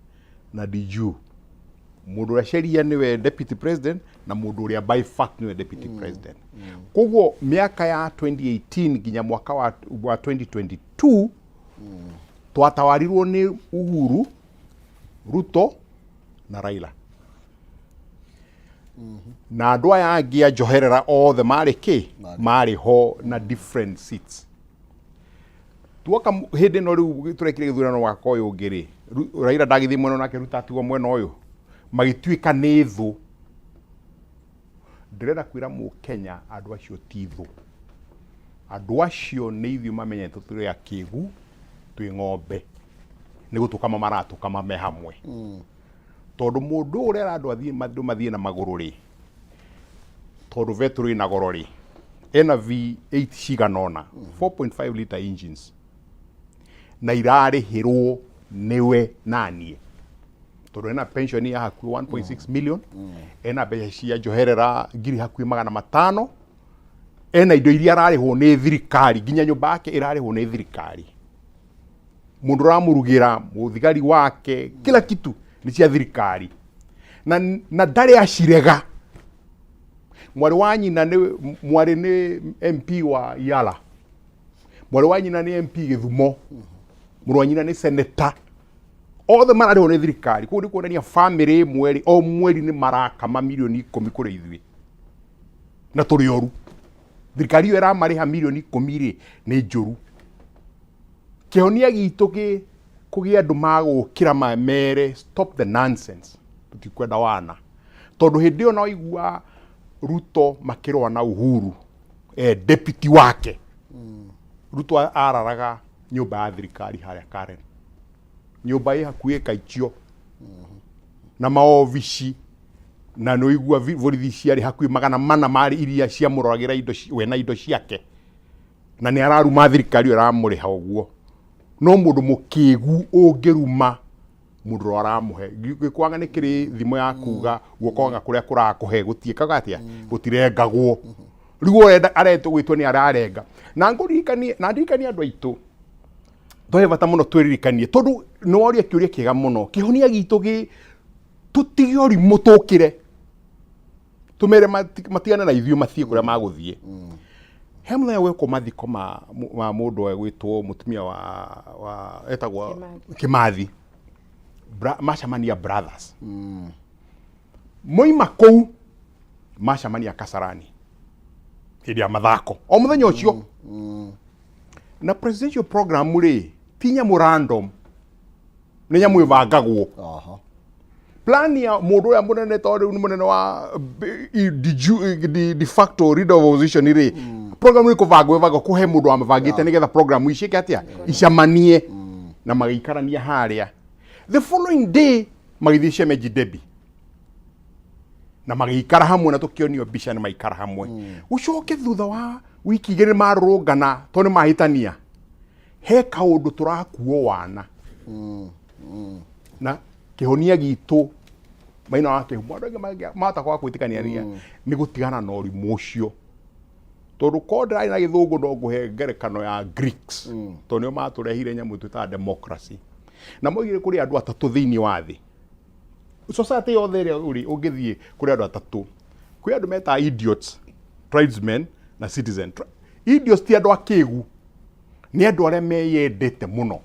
na de jure, mũndũ ũrĩa sheria nĩwe deputy president na mũndũ ũrĩa by fact nĩwe deputy president. Koguo mĩaka ya 2018 nginya mwaka wa 2022 twatawarirwo nĩ Uhuru, Ruto na Raila, na andũ aya angĩ a njoherera othe marĩ kĩ marĩ ho na different seats. Tuoka hĩndĩ ĩno rĩu tũrekire gĩthurano mwaka ũyũ ũngĩ rĩ, Raila ndagĩthiĩ mwena nake Ruto atigwo mwena ũyũ, magĩtuĩka nĩ thũ. Ndĩrenda kwĩra mũkenya andũ acio ti thũ, andũ acio nĩ ithuĩ mamenyete tũrĩ akĩgu, twĩ ng'ombe, nĩ gũtũkama maratũkama me hamwe. Tondũ mũndũ ũyũ ũrera andũ athiĩ andũ mathiĩ na magũrũ rĩ, tondũ betũrũ ĩna goro rĩ, ena V8 cigana ũna, 4.5 liter engines, na irarĩhĩrwo nĩwe naniĩ, tondũ ena pension ya hakuhĩ 1.6 million, ena mbeca cia njoherera ngiri hakuhĩ 500, ena indo iria ararĩhwo nĩ thirikari, nginya nyũmba yake ĩrarĩhwo nĩ thirikari, mũndũ ũramũrugĩra, mũthigari wake, kila kitu nĩ cia thirikari, na ndarĩ acirega. Mwarĩ wa nyina nĩ mwarĩ nĩ MP wa Yala, mwarĩ wa nyina nĩ MP Gĩthumo, mũrũ wa nyina nĩ senator, othe mararĩhwo nĩ thirikari. Koguo nĩ kuonania famĩlĩ ĩmwe rĩ, o mweri nĩ marakama mirioni 10 kũrĩ ithuĩ na tũrĩ oru. Thirikari ĩyo ĩramarĩha mirioni 10 rĩ, nĩ njũru. Kĩhonia gitũ gĩ kũgĩa andũ magũkĩra mere stop the nonsense, tũtikwenda wana, tondũ hĩndĩ ĩyo no igua Ruto makĩrũa na Uhuru, deputy wake. Ruto araraga nyũmba ya thirikari harĩa Karen, nyũmba ĩ hakuhĩ Kaichio na maobici, na nĩ ũigua borithi ciarĩ hakuhĩ 400 marĩ iria ciamũroragĩra indo we na indo ciake, na nĩ araruma thirikari ĩyo ĩramũrĩha ũguo. No mũndũ mũkĩgu ũngĩruma mũndũ ũrĩa aramũhe gĩkwanga nĩ kĩrĩ thimo ya kuga guoko anga kũrĩa kũrakũhe gũtiĩkaga atĩa, gũtirengagwo. Rĩu ũrenda aretwo gwĩtwo nĩ ararenga. Na ngũririkanie na ndirikanie andũ aitũ, tũhe bata mũno twĩririkanie, tondũ nĩ woria kĩũria kĩega mũno. Kĩhonia gitũ gĩ tũtige ũrimũ, tũkĩre tũmere matigane na ithuĩ, mathiĩ kũrĩa magũthiĩ. He mũthenya gwekwo mathiko ma mũndũ egwĩtwo mũtumia wa etagwo Kĩmathi. Kĩmathi. Macamania brothers moima kũu macamania Kasarani hĩndĩ ya mathako o mũthenya ũcio. Na presidential program rĩ, ti nyamũ random, nĩ nyamũ ĩbangagwo. Plan ya mũndũ ũrĩa mũnene, tondũ rĩu nĩ mũnene wa de facto leader of opposition rĩ, program nĩ kũbangwo ĩbangwo, kũhe mũndũ wamĩbangĩte nĩgetha program ici ĩke atĩa, icamanie, na magĩikarania harĩa. The following day magĩthiĩ Shemeji Debi na magĩikara hamwe, na tũkĩonio mbica nĩ maikara hamwe. Gũcoke thutha wa wiki 2 marũrũngana tondũ nĩ mahĩtania, he kaũndũ tũrakuo wana. Na kĩhonia gitũ maina wa kĩhumo, andũ aingĩ mahota kwaga gwĩtĩkania nĩ gũtigana na ũrimũ ũcio, tondũ korwo ndĩrarĩ na gĩthũngũ no ngũhe ngerekano ya Greeks, tondũ nĩo matũrehire nyamũ twĩtaga democracy, na moigire kũrĩ andũ atatũ thĩinĩ wa thĩ, society yothe ĩrĩa ũrĩ ũngĩthiĩ kũrĩ andũ atatũ. Kwĩ andũ metaga idiots, tribesmen na citizen. Idiots ti andũ akĩgu, nĩ andũ arĩa meyendete mũno,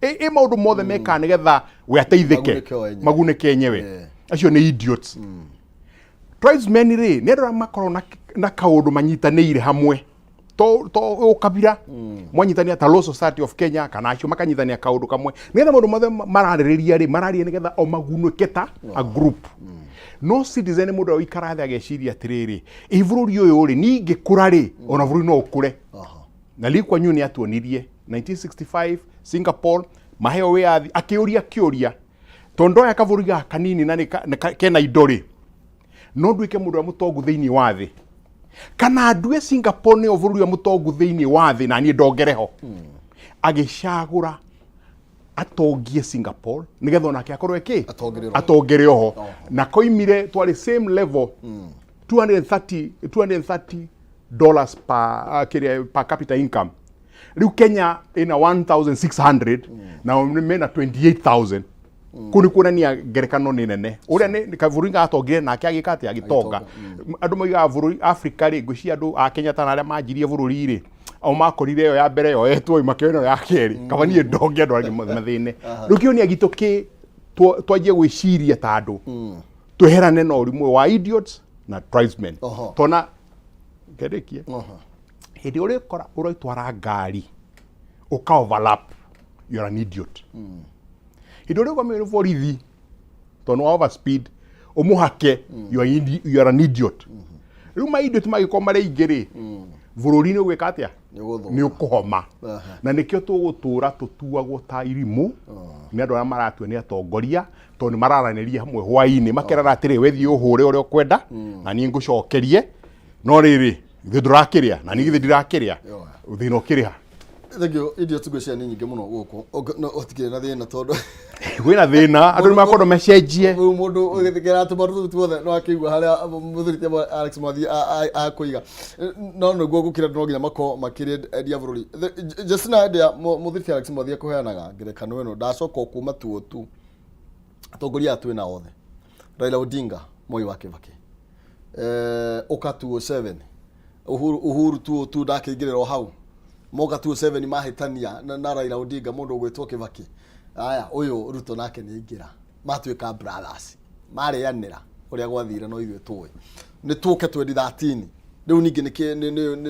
ĩ maũndũ mothe mekaga nĩgetha we ateithĩke, Magunĩke o enyewe. Magunĩke enyewe. Acio nĩ idiots. Tribesmen rĩ, nĩ andũ arĩa makoragwo na kaũndũ manyitanĩire hamwe. To ũkabira mwanyitania ta Law Society of Kenya kana acio makanyitania kaũndũ kamwe nĩgetha maũndũ mothe mararĩrĩria rĩ, mararia nĩgetha o magunĩke ta a group. No citizen nĩ mũndũ ũrĩa ũikaraga thĩ ageciria atĩrĩrĩ, ĩ bũrũri ũyũ rĩ, niĩ ingĩkũra rĩ, ona bũrũri no ũkũre. Na Lee Kuan Yew nĩ atuonirie 1965 Singapore maheo wĩyathi, akĩũria kĩũria, tondũ ndoya kabũrũri gaka kanini na kena indo rĩ, no nduĩke mũndũ ũrĩa mũtongu thĩinĩ wa thĩ, kana ndue Singapore nĩyo bũrũri ũrĩa mũtongu thĩinĩ wa thĩ na niĩ ndongere ho. Agĩcagũra atongie Singapore nĩgetha onake akorwo ĩkĩ Atongere oho. Atongere oho. Na koimire twarĩ same level, $230 per kĩrĩa, per capita income. Rĩu Kenya ĩna 1600 na mena 28,000. Kũu nĩ kuonania ngerekano nĩ nene ũrĩa nĩ kabũrũri gatongire nake agĩka atĩa? Agĩtonga. Andũ moigaga bũrũri Africa rĩ, ngwĩciria andũ a Kenya ta arĩa manjirie bũrũri rĩ, o makorire ĩyo ya mbere yoetwo, makĩoya ĩno ya kerĩ, kaba niĩ ndonge andũ angĩ mathĩne. Rĩu kĩonia gitũ kĩ twanjie gwĩciria ta andũ, tweherane na ũrimũ wa idiots na tribesmen. Tona ngendĩkie. Hĩndĩ ĩrĩa ũrĩkora ũraitwara ngari ũka overlap, you are an idiot. Hĩndĩ ĩrĩa ũrĩgomio nĩ borithi tondũ wa overspeed ũmũhake, you are an idiot. Rĩu ma idiot magĩkorwo marĩ aingĩ rĩ, bũrũri nĩ ũgwĩka atĩa? Nĩ ũgũthũka. Nĩ ũkũhoma. Na nĩkĩo tũgũtũra tũtuagwo ta irimũ nĩ andũ arĩa maratua nĩ atongoria, tondũ nĩ mararanĩria hamwe hwainĩ makerana atĩrĩ, we thiĩ ũhũre ũrĩa ũkwenda na niĩ ngũcokerie, no rĩrĩ, ithuĩ ndũrakĩrĩa na niĩ githĩ ndirakĩrĩa, thĩna ũkĩrĩha. Thank you. Idiot ngwĩciria nĩ nyingĩ mũno gũkũ. No ũtikĩrĩ na thĩna tondũ kwĩna thĩna, andũ nĩ makwenda mecenjie. Rĩu mũndũ ũgĩthikĩra tũmaũndũ tũu tuothe no akĩigua harĩa mũthuri ti Alex Mwathi akũiga, no nĩguo gũkĩra no nginya makorwo makĩrĩ endia bũrũri. Justina, hĩndĩ ya mũthuri ti Alex Mwathi akũheanaga ngerekano ĩno, ndacoka o kuma tuo tu atongoria aya twĩna othe, Raila Odinga, Moi wa Kibaki, ũka 207, Uhuru 202 ndakĩingĩrĩra o hau, moka 207 mahĩtania na Raila Odinga, mũndũ ũgwĩtwo Kibaki. Aya, ũyũ Ruto nake nĩ aingĩra, matuĩka brothers, marĩanĩra ũrĩa gwathire no ithuĩ tũĩ. Nĩ tũke 2013, rĩu ningĩ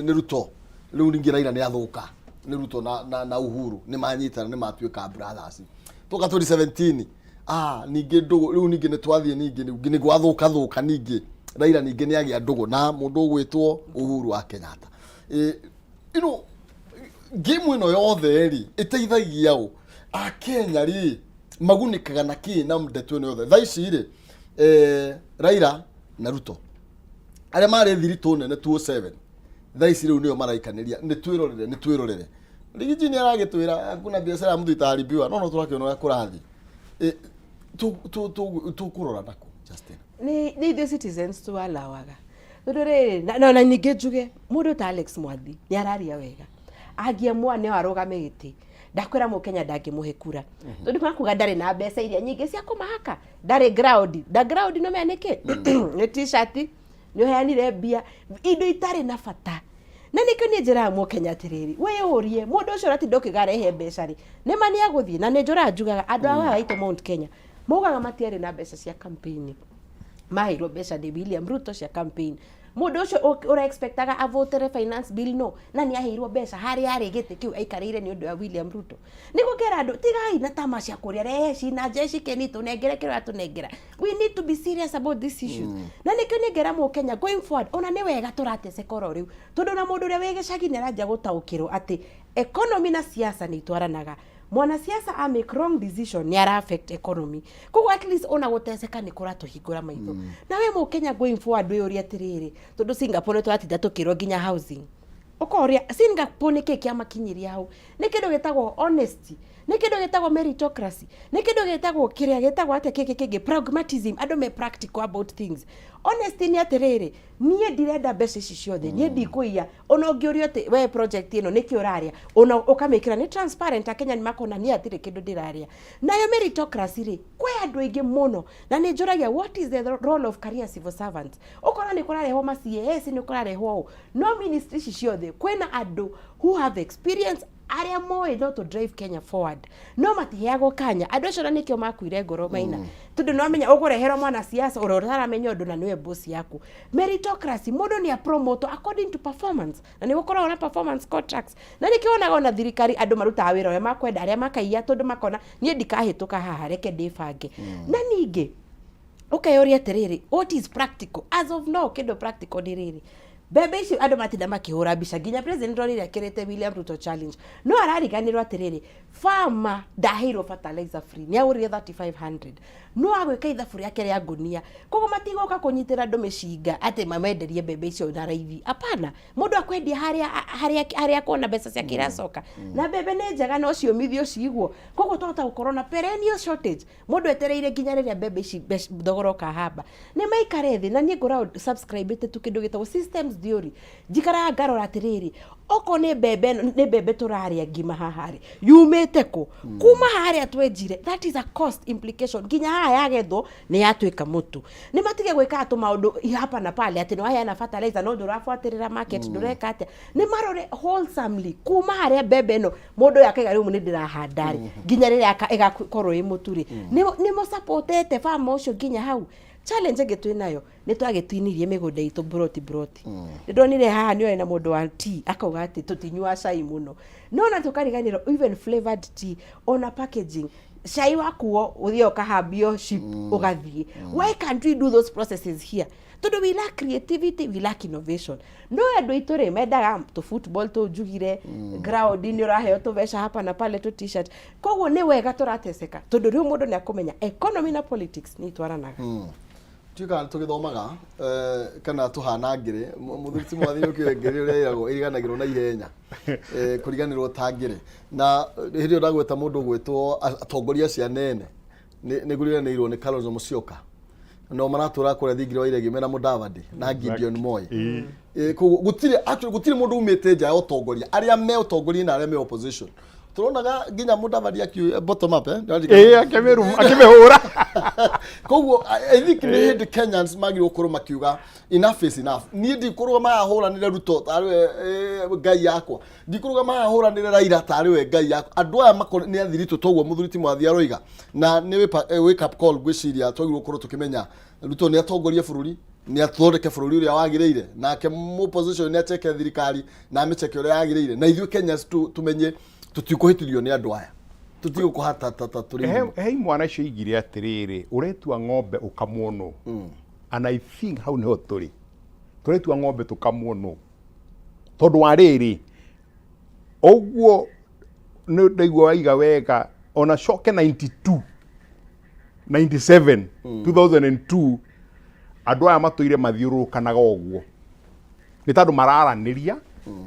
nĩ Ruto, rĩu ningĩ Raila nĩ athũka nĩ Ruto na Uhuru nĩ manyitana, nĩ matuĩka brothers. Tũka 2017, ningĩ ndũgũ rĩu ningĩ nĩ twathiĩ ningĩ nĩ gwathũka thũka, ningĩ Raila ningĩ nĩ agĩa ndũgũ na mũndũ ũgwĩtwo Uhuru wa Kenyatta. Game ĩno yothe rĩ, ĩteithagia ũ? Akenya rĩ, magunĩkaga na kĩ na ndeto ĩno yothe thaa ici rĩ? Raila na Ruto arĩa marĩ thiritũ nene 207 thaa ici rĩu nĩo maraikanĩria, nĩ twĩrorere, nĩ twĩrorere. Riggy G nĩ aragĩtwĩra hakuna biashara ya mtu itaharibiwa, no tũrakĩona ũrĩa kũrathiĩ. Tũkũrora nakũ, Justin? Nĩ ithuĩ citizens tuwalawaga, tondũ rĩrĩ na ningĩ njuge mũndũ ta Alex Mwathi nĩ araria wega, angĩamua nĩo arũgame gĩtĩ, ndakwĩra mũkenya ndangĩmũhe kura, tondũ makuga ndarĩ na mbeca iria nyingĩ cia kũmahaka, ndarĩ ground na ground no menya nĩkĩ nĩ T-shirt, nĩ ũheanire mbia, indo itarĩ na bata. Na nĩkĩo niĩ njĩraga mũkenya atĩrĩrĩ, wĩyũrie mũndũ ũcio ũratinda ũkĩgarehe mbeca rĩ, nĩma nĩ agũthiĩ? Na nĩ njũraga njugaga andũ a haha aitũ Mount Kenya maugaga matiarĩ na mbeca cia campaign, maheirwo mbeca nĩ William Ruto cia campaign. Mũndũ ũcio ũra expectaga avotere finance bill, no na nĩ aheirwo mbeca harĩa arĩ gĩtĩ kĩu aikarĩire nĩ ũndũ wa William Ruto. Nĩguo ngera andũ, tigai na tama cia kũrĩa rehe cina jeshi keni tũnengere kĩrĩa tũnengera. We need to be serious about these issues. Na nĩkĩo niĩ ngera mũkenya going forward, ona nĩ wega tũrateceka oro rĩu, tondũ na mũndũ ũrĩa wĩ gĩcagi nĩ aranjia gũtaũkĩrwo atĩ economy na siasa nĩ itwaranaga. Mwanasiasa a make wrong decision nĩ ara affect economy, koguo at least ona gũteceka nĩ kũratũhingũra maitho. Na we mũkenya going forward wĩyũrie atĩrĩrĩ, tondũ Singapore nĩ tũratinda tũkĩrwo nginya housing, ũkoria Singapore nĩ kĩĩ kĩamakinyiria hau? Nĩ kĩndũ gĩtagwo honesty, nĩ kĩndũ gĩtagwo meritocracy, nĩ kĩndũ gĩtagwo kĩrĩa gĩtagwo atĩa kĩngĩ kĩngĩ, pragmatism, andũ me practical about things. Honesty nĩ atĩrĩrĩ, niĩ ndirenda mbeca ici ciothe, niĩ ndikũiya. Ona ũngĩũrio atĩ we project ĩno nĩkĩ ũrarĩa, ona ũkamĩkĩra nĩ transparent, akenya nĩ makona niĩ hatirĩ kĩndũ ndĩrarĩa. Nayo meritocracy rĩ, kwĩ andũ aingĩ mũno, na nĩ njũragia, what is the role of career civil servants? Ũkora nĩ kũrarehwo ma CAS, nĩ kũrarehwo ũũ, no ministry ici ciothe kwĩna andũ who have experience. Arĩa moĩ no to drive Kenya forward no matiheagwo kanya. Andũ acio na nĩkĩo makuire ngoro maina, tondũ nĩwamenya ũkũreherwo mwana siasa ũrĩa ũtaramenya ũndũ na nĩwe boss yaku. Meritocracy, mũndũ nĩ apromote according to performance, na nĩ gũkoragwo na performance contracts, na nĩkĩo wonaga ona thirikari andũ marutaga wĩra ũrĩa makwenda, arĩa makaiya, tondũ makona niĩ ndikahĩtũka haha, reke ndĩbange. Na ningĩ ũkeyũria atĩrĩrĩ, what is practical as of now? Kĩndũ practical nĩ rĩrĩ, mbembe icio andũ matinda makĩhũra mbica, nginya president ndonire akĩrĩte William Ruto challenge, no arariganĩrwo atĩrĩrĩ, farmer ndaheirwo fertilizer free, nĩ agũrire 3500, no agwĩka ithabu rĩake rĩa ngũnia. Koguo matigoka kũnyitĩra andũ mĩcinga atĩ mamenderie mbembe icio na raithi. Hapana, mũndũ akwendia harĩa harĩa harĩa akuona mbeca ciake iracoka. Na mbembe nĩ njega, no ciũmithio cigwo. Koguo twahota gũkorwo na perennial shortage, mũndũ etereire nginya rĩrĩa mbembe ici thogora ũkahamba. Nĩ maikare thĩ. Na niĩ ngoragwo subscribe tu kĩndũ gĩtagwo systems theory. Njikaraga ngarora atĩrĩrĩ, okorwo nĩ mbembe ĩno, nĩ mbembe tũrarĩa ngima haha rĩ, yumĩte kũ? Kuma harĩa twenjire, that is a cost implication, nginya haha yagethwo nĩ yatuĩka mũtu. Nĩ matige gwĩkaga tũmaũndũ hapa na pale, atĩ nĩ waheana fertilizer no ndũrabuatĩrĩra market, ndũreka atĩa. Nĩ marore wholesomely kuma harĩa mbembe ĩno mũndũ ũyũ akaiga rĩu nĩ ndĩrahanda rĩ, nginya rĩrĩa ĩgakorwo ĩ mũtu rĩ, nĩ mũsupportete farmer ũcio nginya hau. Challenge ĩngĩ twĩ nayo nĩ twagĩtinirie mĩgũnda itũ broti broti. Nĩ ndonire haha nĩ na mũndũ wa tea akauga atĩ tũtinyuaga cai mũno, no na tũkariganĩrwo even flavored tea, ona packaging, cai wakuo ũthiĩ ũkahambio ship ũgathiĩ. Why can't we do those processes here? Tondũ we lack creativity, we lack innovation. No andũ aitũ rĩ, mendaga tũ football tũ njugire ground nĩ ũraheo tũbeca hapa na pale, tũ T-shirt. Koguo nĩ wega tũrateseka, tondũ rĩu mũndũ nĩ akũmenya economy na politics nĩ itwaranaga. Tuĩkaga nĩ tũgĩthomaga kana tũhana ngĩrĩ. Mũthuri ti mwathi ũkĩũĩ ngĩrĩ ũrĩa ĩragwo ĩriganagĩrwo na ihenya, kũriganĩrwo ta ngĩrĩ. Na hĩndĩ ĩyo ndagweta mũndũ ũgwĩtwo atongoria acio anene, nĩ ngũriganĩirwo nĩ Kalonzo Musyoka, no maratũra kũrĩa thingira wa iregi mena Mudavadi na Gideon Moi. Koguo gũtirĩ, actually gũtirĩ mũndũ umĩte nja ya ũtongoria, arĩa me ũtongoria na arĩa me opposition. Tũronaga nginya Mudavadi akiu bottom up. Ĩĩ, akĩmĩhũra. Koguo I think nĩ hĩndĩ Kenyans magĩrĩirwo gũkorwo makiuga enough is enough. Niĩ ndikũrũgama haha hũranĩre Ruto tarĩ we ngai yakwa, ndikũrũgama haha hũranĩre Raila tarĩ we ngai yakwa. Andũ aya nĩ athiritũ toguo mũthuri ti Mwathi aroiga, na nĩ wake up call. Ngwĩciria twagĩrĩirwo gũkorwo tũkĩmenya Ruto nĩ atongorie bũrũri, nĩ athondeke bũrũri ũrĩa wagĩrĩire, nake opposition nĩ acheke thirikari na amĩcheke ũrĩa yagĩrĩire, na ithuĩ Kenyans tumenye tũtikũhĩtithio nĩ andũ aya, tũtigũkũhata ta tũrĩ. He imwana icio igire atĩrĩrĩ, ũretua ng'ombe ũkamwo nũ? And I think hau nĩho tũrĩ, tũretua ng'ombe tũkamwo nũ? Tondũ wa rĩrĩ, ũguo nĩ ndaigua waiga wega, ona coke 92, 97, 2002, andũ aya matũire mathiũrũrũkanaga ũguo nĩ tondũ mararanĩria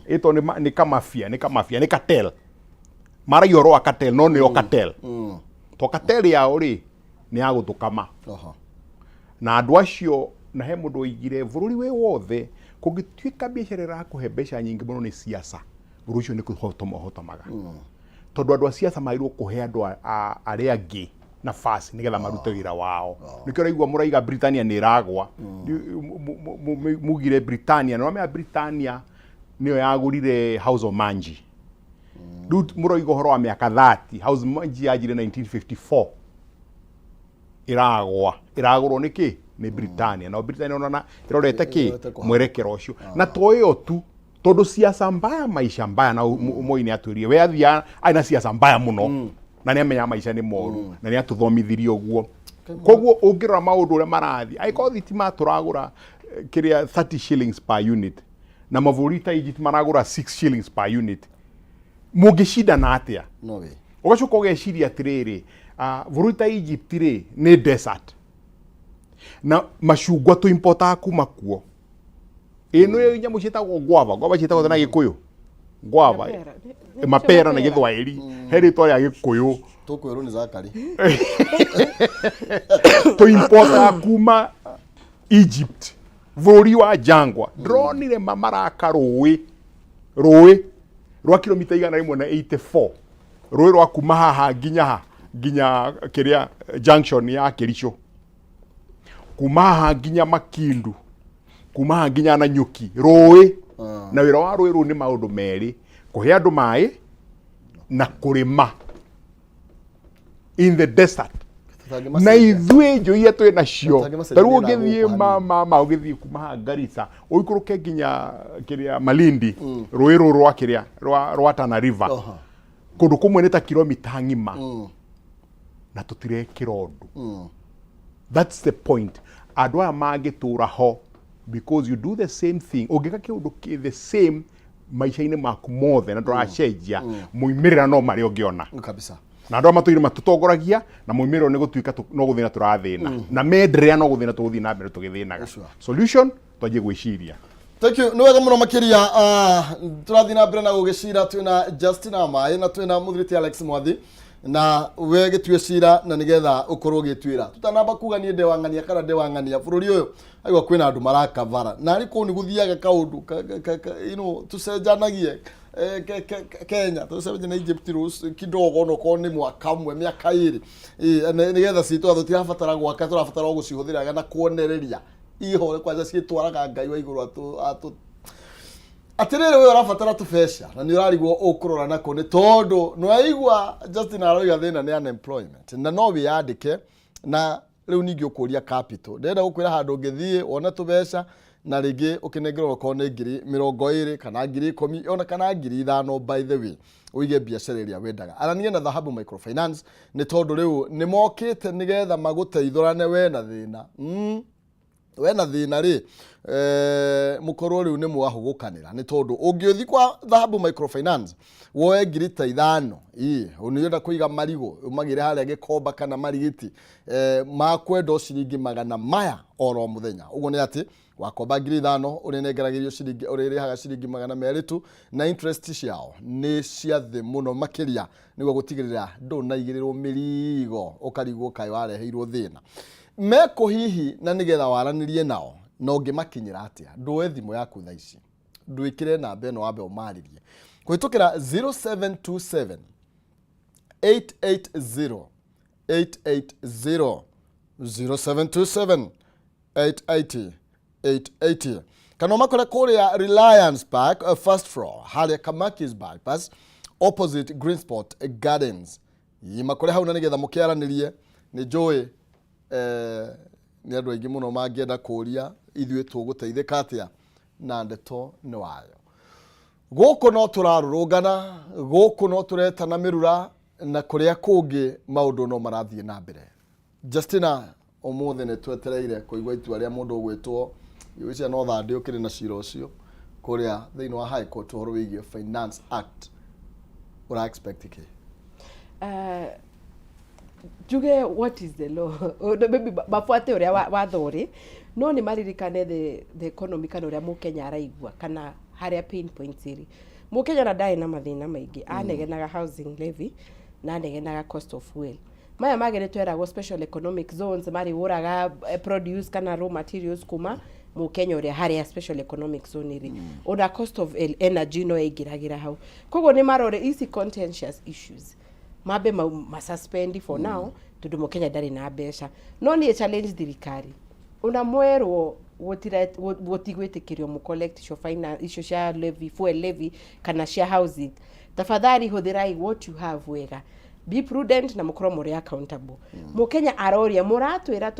ĩtwo nĩ kamafia, nĩ kamafia, nĩ cartel. Maragia ũhoro wa cartel, no nĩo cartel to cartel yao rĩ nĩ ya gũtũkama. Na andũ acio, na he mũndũ oigire bũrũri wĩ wothe kũngĩtuĩka biacara ĩrakũhe mbeca nyingĩ mũno nĩ siasa, bũrũri ũcio nĩ kũhotoma ũhotomaga, tondũ andũ a siasa magĩrĩirwo kũhe andũ arĩa angĩ nafasi nĩgetha marute wĩra wao. Nĩkĩo ũraigua mũraiga Britania nĩ ĩragwa. Mugire Britania, nĩ ũramenya Britania nĩyo yagũrire House of Manji. Rĩu mũroiga ũhoro wa mĩaka 30. House of Manji yanjire 1954, ĩragwa, ĩragũrwo nĩ kĩ? Nĩ Britania. Nao Britania ona ĩrorete kĩ? Ĩrorete kũhanda. Mwerekero ũcio na to ĩyo tu, tondũ siasa mbaya maisha mbaya, na Moi nĩ atwĩrire we athia arĩ na siasa mbaya mũno na nĩ amenya maica nĩ moru na nĩ atũthomithirie ũguo. Koguo ũngĩrora maũndũ ũrĩa marathiĩ, angĩkorwo thitima tũragũra kĩrĩa 30 shillings per unit, na mabũrũri ta Egypt maragũra 6 shillings per unit, mũngĩcindana atĩa? No we. Ũgacoka ũgeciria atĩrĩrĩ, bũrũri ta Egypt rĩ, nĩ desert, na macungwa tũimportaga kuma kuo. Ĩno ĩyo nyamũ ciĩtagwo guava, guava ciĩtagwo na Gĩkũyũ guava? Mapera. Mapera na Gĩthwaĩri he rĩtwa rĩa Gĩkũyũ. Tũkwĩrwo nĩ Zakari. Tũimportaga kuma Egypt, bũrũri wa jangwa. Ndĩronire ma maraka rũĩ, rũĩ rwa kilomita 184, rũĩ rwa kuma haha nginya ha nginya kĩrĩa junction ya Kericho, kuma haha nginya Makindu, kuma haha nginya Nanyuki, rũĩ. Na wĩra wa rũĩ rũu nĩ maũndũ merĩ: kũhe andũ maĩ. Na kũrĩma in the desert na ithuĩ njũ iria twĩ nacio, ta rĩu ũngĩthiĩ ma ũgĩthiĩ kuma haha Garissa ũikũrũke nginya kĩrĩa Malindi, rũĩ rũrũ rwa kĩrĩa rwa Tana River, kũndũ kũmwe nĩ ta kilomita ng'ima na tũtirekĩra ũndũ. That's the point. Andũ aya mangĩtũra ho, because you do the same thing, ũngĩka kĩũndũ kĩ the same maica-inĩ maku mothe na ndũracenjia, moimĩrĩra no marĩa ũngĩona. Na andũ aya matũire matũtongoragia na moimĩrĩro nĩ gũtuĩka no gũthĩna tũrathĩna na menderea no gũthĩna tũgũthiĩ na mbere tũgĩthĩnaga. Solution, twanjie gwĩciria. Thank you. Nĩ wega mũno makĩria. Tũrathiĩ na mbere na gũgĩcira, twĩna Justina Maĩ na twĩna mũthuri Alex Mwathi, na we gĩtue cira na nĩgetha ũkorwo ũgĩtuĩra. Tũtanamba kuga niĩ ndewang'ania kana ndewang'ania, bũrũri ũyũ aigua kwĩna andũ marakavara na arĩ kũu nĩ gũthiaga kaũndũ tũcenjanagie Kenya tũcenjanie na Egypt rũciũ kidogo, onokorwo nĩ mwaka ũmwe, mĩaka 2, nĩgetha citwa tũtirabatara gwaka, tũrabatara o gũcihũthĩra wega na kuonereria ihore kwanja ciĩtwaraga. Ngai wa igũrũ atũ atĩrĩrĩ, we ũrabatara tũbeca na nĩ ũrarigwo ũkũrora nako, nĩ tondũ nĩwaigua Justin aroiga thĩna nĩ unemployment na no wĩyandĩke na rĩu ningĩ ũkũria capital. Ndĩrenda gũkwĩra handũ ũngĩthiĩ wone tũbeca na rĩngĩ ũkĩnengerwo okorwo nĩ 20,000 kana 10,000 ona kana 5,000, by the way, ũige biacara ĩrĩa wendaga. Arania na Dhahabu Microfinance, nĩ tondũ rĩu nĩ mokĩte nĩgetha magũteithũrane we na thĩna. We na thĩna rĩ, mũkorwo rĩu nĩ mwahũgũkanĩra, nĩ tondũ ũngĩũthi kwa Dhahabu Microfinance woe 5,000, ĩ ũnĩenda kũiga marigũ, ũmagĩre harĩa Gĩkomba kana Marigiti, makwenda o ciringi magana maya oro mũthenya. Ũguo nĩ atĩ wakomba 5,000 ũrĩnengeragĩrio ciringi, ũrĩrĩhaga ciringi 200 tu, na interest ciao nĩ cia thĩ mũno makĩria, nĩguo gũtigĩrĩra ndũnaigĩrĩrwo mĩrigo ũkarigwo kaĩ wareheirwo thĩna mekũ hihi, na nĩgetha waranĩrie nao. Na ũngĩmakinyĩra atĩa? Ndũe thimũ yaku thaa ici, ndwĩkĩre namba ĩno wambe ũmarĩrie kũhĩtũkĩra 0727 880 880, 0727 880 880, kana ũmakore kũrĩa Reliance Park, first floor, harĩa Kamakis Bypass, opposite Green Spot Gardens. Makore hau na nĩgetha mũkĩaranĩrie. Nĩ njũĩ nĩ andũ aingĩ mũno mangĩenda kũria ithuĩ tũgũteithĩka atĩa na ndeto nĩ wayo. Gũkũ no tũrarũrũngana, gũkũ no tũretana mĩrura, na kũrĩa kũngĩ maũndũ no marathiĩ na mbere. Justina, ũmũthĩ nĩ twetereire kũigua itua rĩa mũndũ ũgwĩtwo gwĩciria no thandĩ ũkĩrĩ na cira ũcio kũrĩa thĩinĩ wa High Court ũhoro wĩgiĩ Finance Act. Ũra expect kĩ? Njuge what is the law? Maybe mabuate ũrĩa watho ũrĩ, no nĩ maririkane the economy kana ũrĩa mũkenya araigua kana harĩa pain points ĩrĩ. Mũkenya ona ndarĩ na mathĩna maingĩ, anegenaga housing levy na anegenaga cost of fuel. Maya mangĩ nĩ tweragwo special economic zones marĩgũraga produce kana raw materials kuma mũkenya ũrĩa harĩa special economic zone ĩrĩ. Ona cost of energy no ĩingĩragĩra hau. Koguo nĩ marore ici contentious issues, mambe ma suspend for now, tondũ mũkenya ndarĩ na mbeca. No niĩ challenge thirikari, ona mwerwo gũtigwĩtĩkĩrio mũ collect icio finance, icio cia levy, fuel levy kana cia housing, tafadhali hũthĩrai what you have wega, be prudent na mũkorwo mũrĩ accountable. Mũkenya aroria mũratwĩra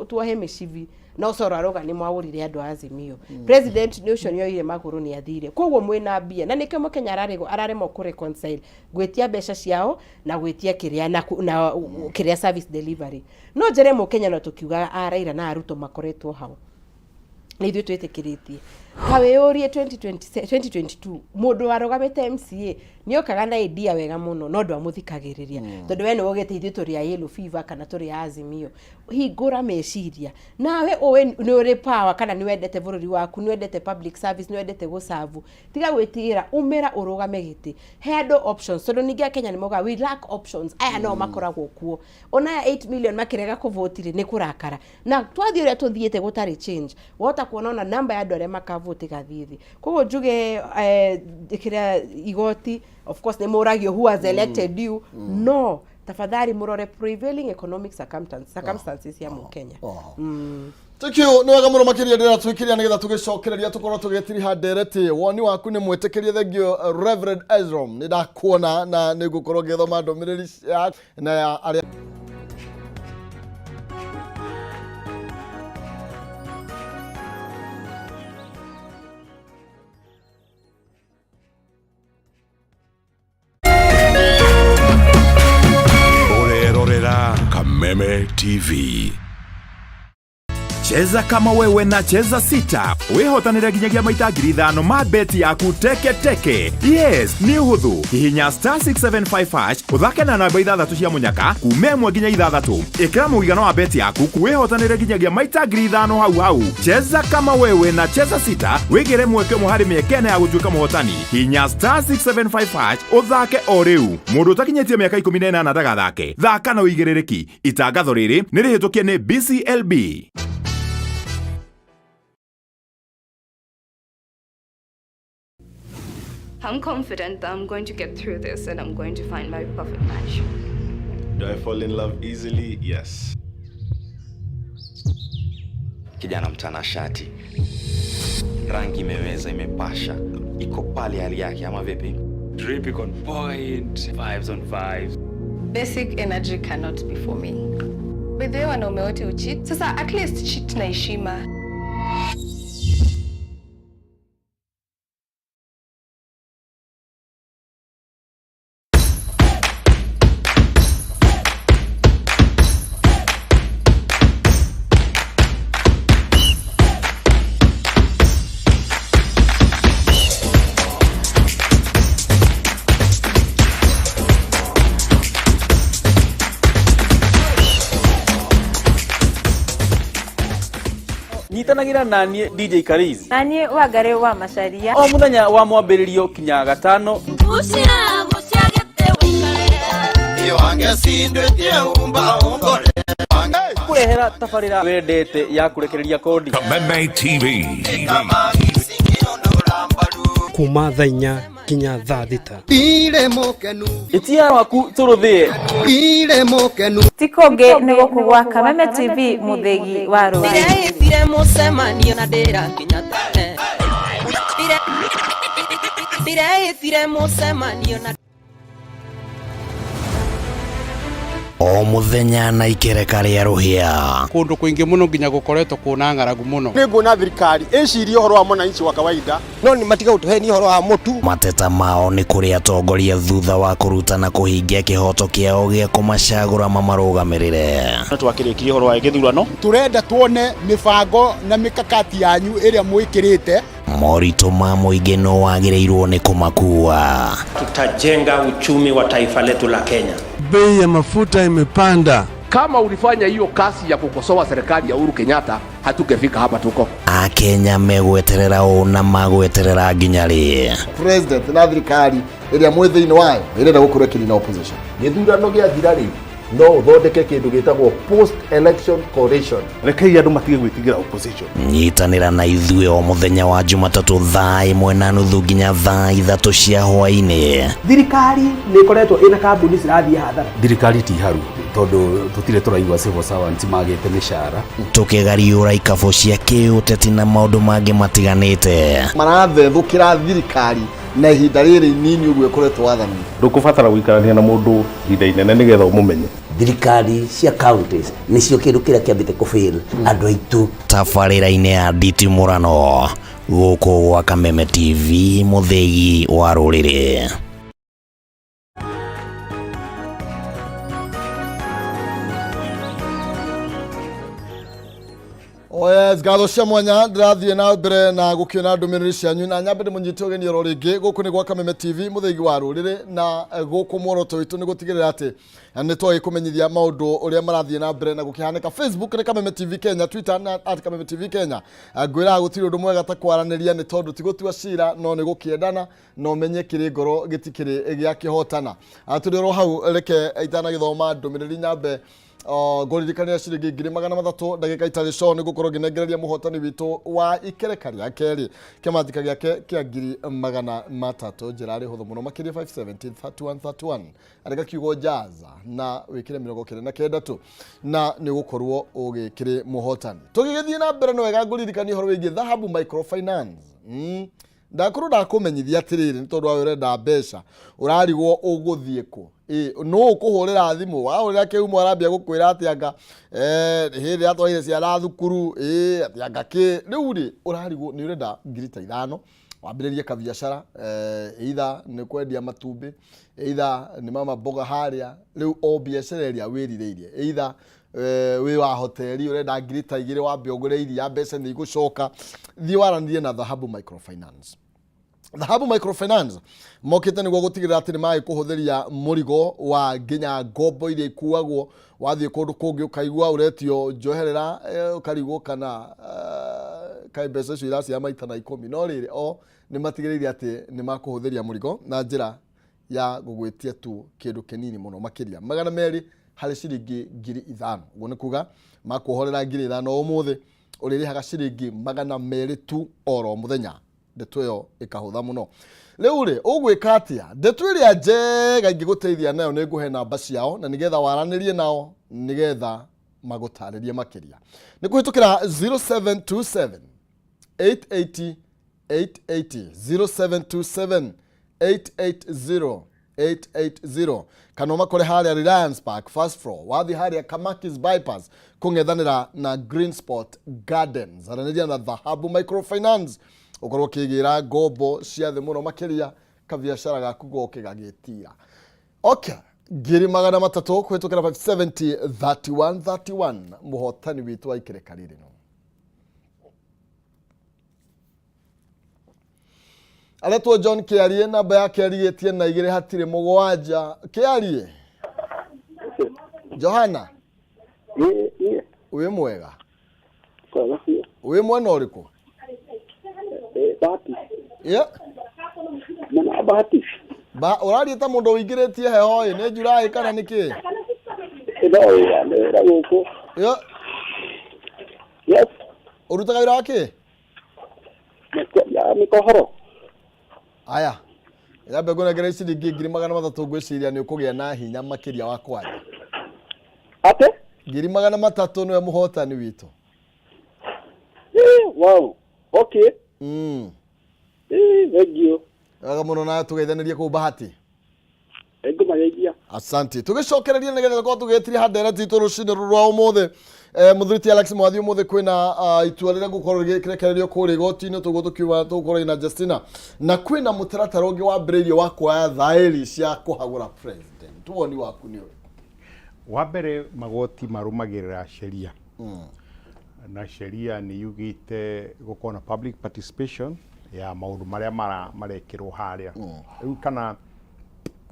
tuohe mĩcibi, no coro aroga nĩ mwagũrire andũ a Azimio. President nĩ ũcio nĩ oire magũrũ, nĩ athire, koguo mwĩna mbia, na nĩkĩo mũkenya ararego araremwo kũ reconcile gwĩtia mbeca ciao na gwĩtia kĩrĩa na kĩrĩa service delivery. No njere mũkenya, no tũkiugaga a Raila na Ruto makoretwo hau nĩ ithuĩ twĩtĩkĩrĩtie. Ta wĩyũrie, 2020 2022 mũndũ warũgamĩte MCA nĩ okaga na idea wega mũno, no ndwamũthikagĩrĩria tondũ we nĩ wogete ithuĩ tũrĩ a yellow fever kana tũrĩ a Azimio. Hingũra meciria nawe ũĩ nĩ ũrĩ power kana nĩ wendete bũrũri waku, nĩ wendete public service, nĩ wendete gũcabu. Tiga gwĩtigĩra, umĩra ũrũgame gĩtĩ, he andũ options, tondũ ningĩ akenya nĩ maugaga we lack options. Aya no makoragwo kuo, ona aya 8 million makĩrega kũvoti rĩ, nĩ kũrakara na twathiĩ ũrĩa tũthiĩte gũtarĩ change, wahota kuona ona namba ya andũ arĩa makavoti gathiĩ thĩ. Koguo njuge kĩrĩa igoti, of course nĩ mũragio who has elected you, no Tafadhali mũrore prevailing economic circumstances ya mũkenya. Thank you. Nĩ wega mũno makĩria ndĩra twĩkĩria nĩgetha tũgĩcokereria tũkorwo tũgĩtiriha ndereti. Woni waku nĩ mwĩtĩkĩrie. Thank you, Reverend Ezrom, nĩ ndakuona na nĩ ngũkorwo ngĩthoma ndũmĩrĩri ya na ya arĩa. Ũrerorera Kameme TV. Cheza kama wewe na Cheza Sita wĩhotanĩre nginyagia maita 5,000 ma beti yaku teke teke. Yes, nĩ ũhũthũ. Hihinya *675 hash, ũthake na namba ithathatũ cia mũnyaka kuma 1 nginya 6. Ĩkĩra mũigana wa beti yaku, wĩhotanĩre nginyagia maita 5,000 hau hau. Cheza kama wewe na Cheza Sita, wĩgĩre mweke ũmwe harĩ mĩeke 4 ya gũtuĩka mũhotani. Hihinya *675 hash ũthake o rĩu. Mũndũ ũtakinyĩtie mĩaka 18 ndagathake. Thaka na ũigĩrĩrĩki. Itangatho rĩrĩ nĩ rĩhĩtũkie nĩ BCLB. I'm confident that I'm going to get through this and I'm going to find my perfect match. Do I fall in love easily? Yes. Kijana mtanashati, rangi imeweza, imepasha, iko pale hali yake, ama vipi? Drip iko on point, vibes on vibes. Basic energy cannot be for me. By the way, wanaume wote ucheat. Sasa at least cheat na heshima. Nyitanagĩra naniĩ DJ Kariz na niĩ Wangari wa Macaria o mũthenya wa mwambĩrĩrio kinya gatano. Kũrehera tabarĩra wendete ya kũrekereria kodi. Kameme TV. Kuma thaa 4 nginya thaa 6. Ĩtia waku tũrũthĩe. Ti kũngĩ nĩ gũkũ gwa Kameme TV, mũthĩgi wa rũrĩrĩ. Ndĩreĩtire mũcemanio na ndĩrakinya tene. Ndĩreĩtire mũcemanio na O muthenya na ikereka rĩa rũhĩa. Kũndũ kũingĩ mũno nginya gũkoretwo kwĩna ng'aragu mũno. Nĩ nguona thirikari ĩcirie ũhoro wa mwananchi wa kawaida, no nĩ matiga gũtũhenia ũhoro wa mũtu. Mateta mao nĩ kũrĩ atongoria thutha wa kũruta na kũhingia kĩhoto kĩao gĩa kũmacagũra mamarũgamĩrĩre. No twakĩrĩkirie ũhoro wa gĩthurano. Tũrenda tuone mĩbango na mĩkakati yanyu ĩrĩa mwĩkĩrĩte. Moritũ ma mũingĩ no wagĩrĩirwo nĩ kũmakua. Tutajenga uchumi wa taifa letu la Kenya. Bei ya mafuta imepanda. Kama ulifanya hiyo kazi ya kukosoa serikali ya Uhuru Kenyatta, hatungefika hapa tuko. Akenya megweterera ũ na magweterera nginya rĩ? President na thirikari ĩrĩa mwĩ thĩinĩ wayo ĩrenda gũkorwo ĩkĩnina opposition. Gĩthurano gĩathira rĩ, no ũthondeke kĩndũ gĩtagwo post election coalition. Rekei andũ matige gwĩtigĩra opposition. Nyitanĩra na ithuĩ o mũthenya wa Jumatatũ thaa 1:30 nginya thaa 3 cia hwaĩ-inĩ. Thirikari nĩ ĩkoretwo ĩna kambuni cirathiĩ hathara. Thirikari ti haru tondũ tũtirĩ tũraigua civil servants magĩte mĩcara. Tũkĩgariũra ikabũ cia kĩũteti na maũndũ mangĩ matiganĩte. Marathethũkĩra thirikari na ihinda rĩrĩ inini ũguo ĩkoretwo wathani. Ndũkũbatara gũikarania na mũndũ ihinda inene nĩgetha ũmũmenye. Thirikari cia counties nĩcio kĩndũ kĩrĩa kĩambĩte kũfail andũ aitũ. Tabarĩra-inĩ ya nditimũrano gũkũ gwa Kameme TV, mũthĩgi wa rũrĩrĩ. Oh yes, ngatho cia mwanya. Ndĩrathiĩ na mbere na gũkĩona ndũmĩrĩri cianyu na nyambe ndĩmũnyite ũgeni oro rĩngĩ. Gũkũ nĩ gwa Kameme TV, mũthĩgi wa rũrĩrĩ, na gũkũ muoroto witũ nĩ gũtigĩrĩra atĩ nĩ twagĩkũmenyithia maũndũ ũrĩa marathiĩ na mbere na gũkĩhanĩka. Facebook nĩ Kameme TV Kenya, Twitter na @KamemeTV Kenya. Ngwĩraga gũtirĩ ũndũ mwega ta kwaranĩria, nĩ tondũ ti gũtua cira no nĩ gũkĩendana na ũmenye kĩrĩ ngoro gĩtikĩrĩ gĩa kĩhotana. Tũrĩ oro hau, reke itanagĩthoma ndũmĩrĩri nyambe Ngũririkania ciringi 300,000 ndagĩka itarĩ co nĩ gũkorwo ngĩnengereria mũhotani witũ wa ikereka rĩa kerĩ kĩmanjĩka gĩake kĩa 300,000. Njĩra arĩ hũthũ mũno makĩria 570 31 31, andĩka kiugo jaza na wĩkĩre 99 tu na nĩ ũgũkorwo ũgĩkĩrĩ mũhotani. Tũgĩgĩthiĩ na mbere no wega ngũririkania ũhoro wĩgiĩ Dhahabu Microfinance. Ndakorwo ndakũmenyithia atĩrĩrĩ, nĩ tondũ wawe ũrenda mbeca, ũrarigwo ũgũthiĩ kũ, nũ ũkũhũrĩra thimũ, wahũrĩra kĩhumo arambia gũkwĩra atĩ anga hĩndĩ atwarire ciana thukuru, atĩ anga kĩ. Rĩu rĩ, ũrarigwo nĩ ũrenda 5,000 wambĩrĩrie kabiacara, either nĩ kwendia matumbĩ, either nĩ mama mboga harĩa, rĩu o biacara ĩrĩa wĩrirĩirie, either wĩ wa hoteli ũrenda 2,000 wambe ũgũre iria, mbeca nĩ igũcoka. Thiĩ waranĩrie na Dhahabu Microfinance. Dhahabu Microfinance mokĩte nĩguo gũtigĩrĩra atĩ nĩ magĩkũhũthĩria mũrigo wa nginya ngombo iria ikuagwo. Wathiĩ kũndũ kũngĩ ũkaigua ũretio njoherera, ũkarigwo kana kaĩ mbeca icio iracia maita na 10. No rĩrĩ, o nĩ matigĩrĩire atĩ nĩ makũhũthĩria mũrigo na njĩra ya gũgwĩtia tu kĩndũ kĩnini mũno makĩria 200 harĩ ciringi 5,000. Ũguo nĩ kuga makuohorera 5,000 ũmũthĩ, ũrĩrĩhaga ciringi 200 tu oro mũthenya. Ndeto ĩyo ĩkahũtha mũno. Rĩu rĩ, ũgwĩka atĩa? Ndeto ĩrĩa njega ingĩgũteithia nayo nĩ ngũhe namba ciao na nĩgetha waranĩrie nao nĩgetha magũtarĩrie makĩria. Nĩ kũhĩtũkĩra 0727 880 880, 0727 880 880, kana ũmakore harĩa Reliance Park first floor, wathiĩ harĩa Kamakis bypass kũng'ethanĩra na Green Spot Gardens. Aranĩria na Dhahabu Microfinance ũkorwo ũkĩgĩra ngombo cia thĩ mũno makĩria, kabiacara gaku goke gagĩtira. Okay, 300,000 kũhĩtũkĩra 570 31 31, mũhotani witũ wa ikereka rĩrĩ no aretwo John Kĩarie, namba yake arigĩtie na 2 hatirĩ 7. Kĩarie Johana, wĩ mwega? Wĩ mwena ũrĩkũ? Yeah. Bahati. Ba ũraria ta mũndũ ũingĩrĩtie heho ĩ, nĩ July kana nĩ kĩ? No wĩra, nĩ wĩra gũkũ. Yeah. Yes. Ũrutaga wĩra wa kĩ? Ya mĩkohoro. Aya. Yambe ngũnengere ciringi 300,000, ngwĩciria nĩ ũkũgĩa na hinya makĩria wa kwaria. Atĩ? 300,000 nĩwe mũhotani witũ. Wow. Okay. Thank you. Wega mũno, na tũgeithanĩrie kũu Bahati. Ngũmageithia. Asante. Tũgĩcokereria nĩgetha tũkorwo tũgĩtiria handereti itũ rũcinĩ rũrũ rwa ũmũthĩ. Mũthuri ti Alex Mwathi, ũmũthĩ kwĩna itua rĩrĩa gũkorwo rĩkĩrekererio kũrĩa igoti-inĩ, tũguo tũkiuga tũgũkorwo na Justina, na kwĩna mũtaratara ũngĩ wambĩrĩirio wa kuoya thaĩri cia kũhagũra president. Woni waku nĩ ũrĩkũ? Wa mbere, magoti marũmagĩrĩra sheria, na sheria nĩ yugĩte gũkorwo na public participation ya maũndũ marĩa marekĩrwo harĩa rĩu. Kana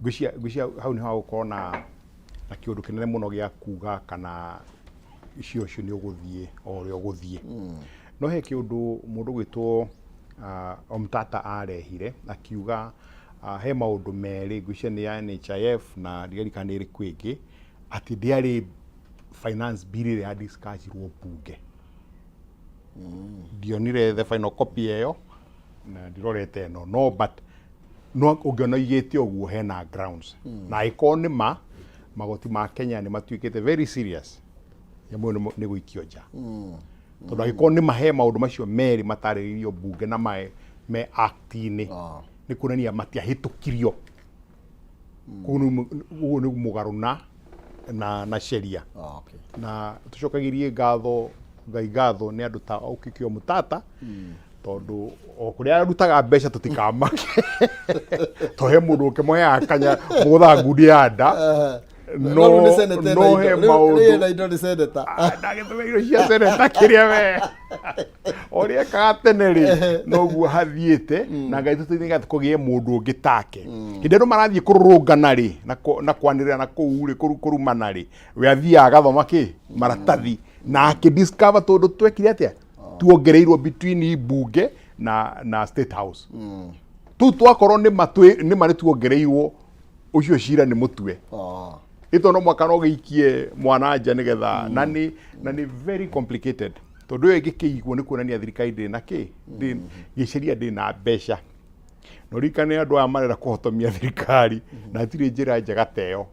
ngwĩciria hau nĩ hagũkorwo na kĩũndũ kĩnene mũno gĩa kuga kana icio ũcio nĩ ũgũthiĩ o ũrĩa ũgũthiĩ. No he kĩũndũ mũndũ gwĩtwo Omtata arehire, akiuga he maũndũ merĩ, ngwĩciria nĩ ya NHIF na ndiririkana nĩ ĩrĩkũ ĩngĩ, atĩ ndĩarĩ finance bill ĩrĩa ya discussirwo bunge. Ndionire the final copy ĩyo na ndirorete ĩno, no but no ũngĩona igĩte ũguo hena grounds. Na angĩkorwo nĩ ma magoti ma Kenya nĩ matuĩkĩte very serious, nyamũ ĩyo nĩ gũikio nja, tondũ angĩkorwo nĩ mahe maũndũ macio merĩ matarĩrĩirio mbunge na mae me act-inĩ, nĩ kuonania matiahĩtũkirio. Koguo ũguo nĩ mũgarũ na sheria. Na tũcokagĩrie ngatho Ngai, ngatho nĩ andũ ta Okikio Mutata, tondũ o kũrĩa arutaga mbeca tũtikamake, to he mũndũ ũkĩmũheaga kanya mũgũthaga ngundi ya nda. No rĩu nĩ senator no ena he indo. Rĩu ena maũndũ indo nĩ senator. Ndagĩtũmĩra indo cia seneta kĩrĩa we ũrĩa ekaga tene rĩ, noguo hathiĩte. Na Ngai tũteithie atĩ kũgĩe mũndũ ũngĩ take. Hĩndĩ andũ marathiĩ kũrũrũngana rĩ na kwanĩrĩra na kũu rĩ, kũrumana rĩ, we athiaga agathoma kĩ maratathi na akĩdiscover tũndũ twekire atĩa tuongereirwo between mbunge na State House. Tũu twakorwo nĩ ma nĩ tuongereirwo, ũcio cira nĩ mũtue. Ĩto no mwaka no gĩikie mwana nja nĩgetha na nĩ very complicated tondũ ĩyo ĩngĩkĩigwo nĩ kuonania thirikari ndĩrĩ na kĩ gĩceria ndĩrĩ na mbeca. Na ũririkane andũ aya marenda kũhotomia thirikari na hatirĩ njĩra njega ta ĩyo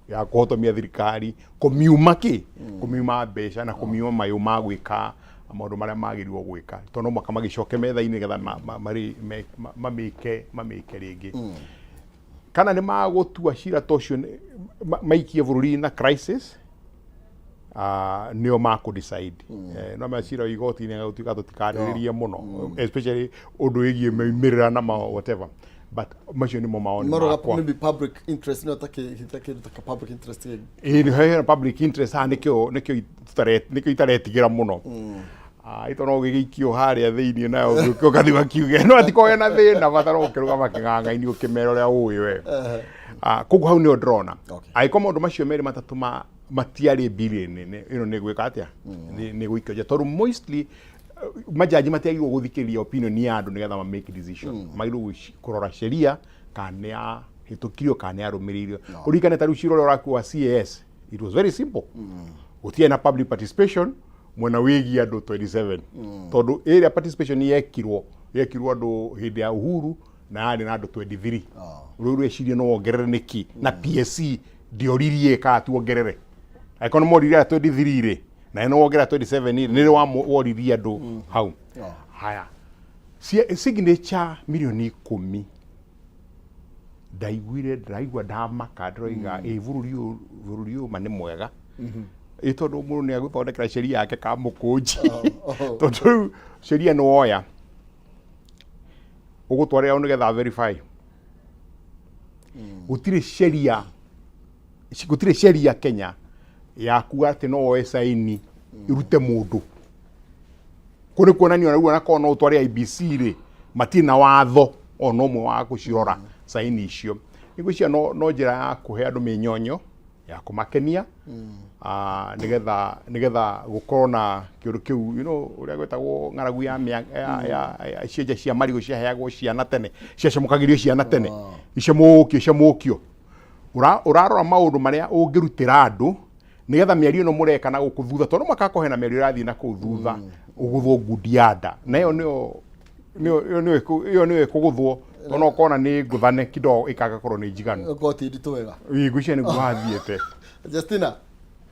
ya kũhotomia thirikari kũmiuma kĩ kũmiuma mbeca na kũmiuma mayũ ma gwĩka maũndũ marĩa magĩrĩirwo gwĩka tondũ no mũhaka magĩcoke metha-inĩ nĩgetha mamĩke rĩngĩ. Kana nĩ magũtua cira ta ũcio maikie bũrũri na crisis, nĩo makũ decide. No macira igoti-inĩ gũtuĩka tũtikarĩrĩrie mũno, especially ũndũ wĩgiĩ maumĩrĩra na ma whatever, but macio nĩmo mawoni Maroga makwa. Maybe public interest no take ta public interest. Ĩĩ, nĩ heana public interest haha nĩkĩo itaretigĩra mũno. Ito no gĩgĩikio harĩa thĩinĩ nayo ũgathiĩ ũgakiuge no atikorwo na thĩna bata no ũkĩrũgama kĩng'ang'a-inĩ ũkĩmera ũrĩa ũĩ we. Koguo hau nĩho ndĩrona angĩkorwo maũndũ macio merĩ matatũ matiarĩ mbiri-inĩ ĩno nĩ gwĩka atĩa nĩ gũikio nja tondũ mostly majaji matiagĩrĩirwo gũthikĩrĩria opinion ya andũ nĩgetha ma make decision. Magĩrĩirwo kũrora sheria kana nĩ yahĩtũkirio kana nĩ yarũmĩrĩirio. Ũririkane ta rĩu cira ũrĩa ũrakuo wa CAS, it was very simple, gũtiarĩ na public participation mwena wĩgiĩ andũ 27 tondũ ĩrĩa participation yekirwo andũ hĩndĩ ya Uhuru na yarĩ na andũ 23. Rĩu rwecirie no wongerere nĩkĩ na PSC ndioririe kana tuongerere angĩkorwo nĩ moririe aya 23 rĩ na no wongerera 27 rĩ nĩ rĩ woririe andũ hau. Haya, signature 10,000,000 ndaiguire ndĩraigua ndamaka ndĩroiga ĩ bũrũri ũyũ ma nĩ mwega ĩ tondũ mũndũ nĩ agũthondekera sheria yake ka mũkũnji tondũ rĩu sheria nĩ woya ũgũtwarĩra nĩgetha verify. Gũtirĩ sheria Kenya ya kuga atĩ no woe saini irute mũndũ kũ nĩ kuonania ona rĩu onakorwo no ũtware IEBC rĩ matirĩ na watho ona ũmwe wa gũcirora saini icio. Nĩngwĩciria no njĩra ya kũhe andũ mĩnyonyo ya kũmakenia nĩgetha gũkorwo na kĩũndũ kĩu ũrĩa gwĩtagwo ng'aragu ya ya cienja cia marigũ ciaheagwo ciana tene ciacamũkagĩrio ciana tene icamũkio ũrarora maũndũ marĩa ũngĩrutĩra andũ nĩgetha mĩario ĩno mũreka na gũkũ thutha tondũ makakohe na mĩario ĩrathiĩ na kũu thutha ũgũthwo ngundi ya nda na ĩyo nĩyo ĩkũgũthwo tondũ no ũkona nĩ ngũthane kidogo ĩkagakorwo nĩ njiganu. Ũkorwo ti nditũ wega. Ngwĩciria nĩguo wathiĩte. Justina,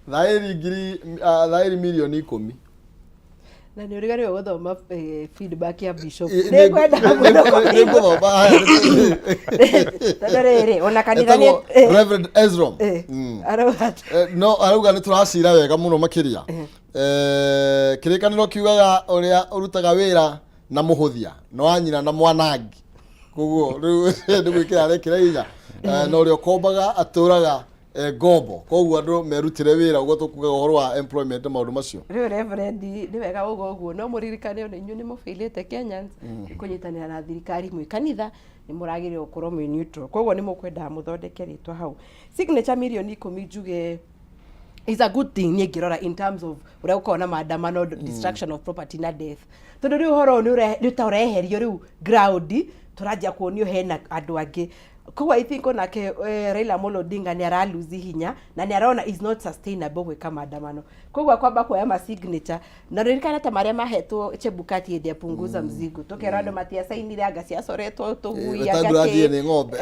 thaĩri ngiri thaĩri 10,000,000. Na nĩ ũriganĩirwo gũthoma feedback ya bishop. Nĩngwenda mũno. Nĩngũthoma haya. Tondũ rĩrĩ ona kanitha nĩ Etagwo Reverend Ezrom. Arauga atĩ- No arauga nĩ tũracira wega mũno makĩria. Kĩrĩkanĩro kiugaga ũrĩa ũrutaga wĩra na mũhũthia no wa nyina na mwanangi koguo rĩu nĩ gwĩkĩra arekĩra hinya. Na ũrĩa ũkombaga atũraga ngombo koguo andũ merutĩre wĩra ũguo tũkugaga ũhoro wa employment na maũndũ macio. Rĩu Reverend nĩ wega uga ũguo no mũririkane ona inyuĩ nĩ mũbĩlĩte Kenyans kũnyitanĩra na thirikari mwĩ kanitha nĩ mũragĩrĩirwo gũkorwo mwĩ neutral koguo nĩ mũkwendaga mũthondeke rĩtwa hau. Signature 10,000,000 njuge is a good thing niĩ ngĩrora in terms of ũrĩa gũkoragwo na maandamano, destruction of property na death tondũ rĩu ũhoro ũyũ nĩ ta ũreherio rĩu ground tũranjia kuonio hena andũ angĩ. Koguo I think onake Raila Amolo Odinga nĩ araluzi hinya na nĩ arona is not sustainable gwĩka maandamano koguo kwamba kuoya ma signature na ririkana ta marĩa mahetwo Chebukati hĩndĩ ya punguza mzigo tũkerwo andũ matiacainire anga ciacoretwo tũgui anga Wetangula kĩ. athiĩ nĩ ng'ombe.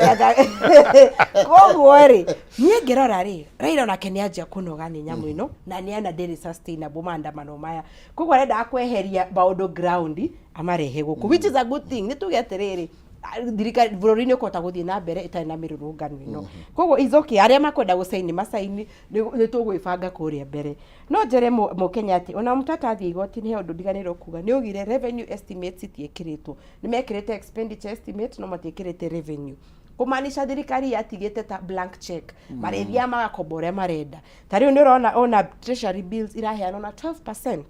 Koguo rĩ niĩ ngĩrora rĩ Raila onake nĩ anjia kũnoga nĩ nyamũ ĩno na nĩ ana ndĩrĩ sustainable maandamano maya koguo arendaga kweheria maũndũ ground amarehe gũkũ, which is a good thing. Nĩ tuge atĩrĩrĩ thirikari bũrũri nĩ ũkũhota gũthiĩ na mbere ĩtarĩ na mĩrũrũngano ĩno koguo is okay arĩa makwenda gũcaini macaini nĩ tũgwĩbanga kũrĩa mbere. No njere mũkenya atĩ ona mũtata athiĩ igoti-inĩ he ũndũ ndiganĩirwo kuga nĩ augire revenue estimates itiĩkĩrĩtwo nĩ mekĩrĩte expenditure estimate no matiĩkĩrĩte revenue kũmaanisha thirikari yatigĩte ta blank check marĩthiaga magakomba ũrĩa marenda. Ta rĩu nĩ ũrona ona treasury bills iraheanwo na 12%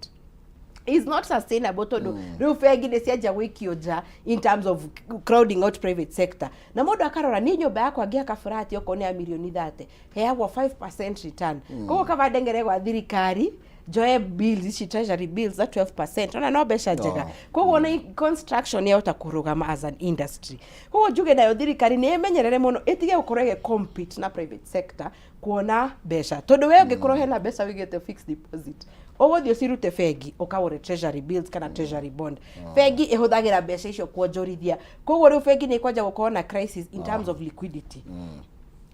is not sustainable tondũ rĩu bengi nĩ cianjia gũikio nja in terms of crowding out private sector na mũndũ akarora niĩ nyũmba yakwa ngĩaka flat okorwo nĩ ya mirioni 30 heagwo 5% return koguo kaba ndengere gwa thirikari Njoe bills ici, treasury bills za 12%, ona no mbeca njega. Koguo ona construction yahota kũrũgama as an industry. Koguo njuge nayo thirikari nĩ ĩmenyerere mũno, ĩtige gũkorwo ĩgĩ compete na private sector kuona mbeca, tondũ we ũngĩkorwo hena mbeca wĩigĩte fixed deposit, ũgũthiĩ ũcirute bengi ũkagũre treasury bills kana treasury bond. Bengi ĩhũthagĩra mbeca icio kuonjorithia, koguo rĩu bengi nĩ ĩkwanja gũkorwo na crisis in terms of liquidity.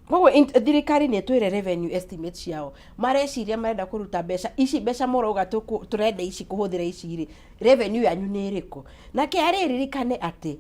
Koguo thirikari nĩ ĩtwĩre revenue estimate ciao, mareciria marenda kũruta mbeca ici, mbeca mũrauga tũrenda ici kũhũthĩra ici rĩ, revenue yanyu nĩ ĩrĩkũ? Na KRA ririkane atĩ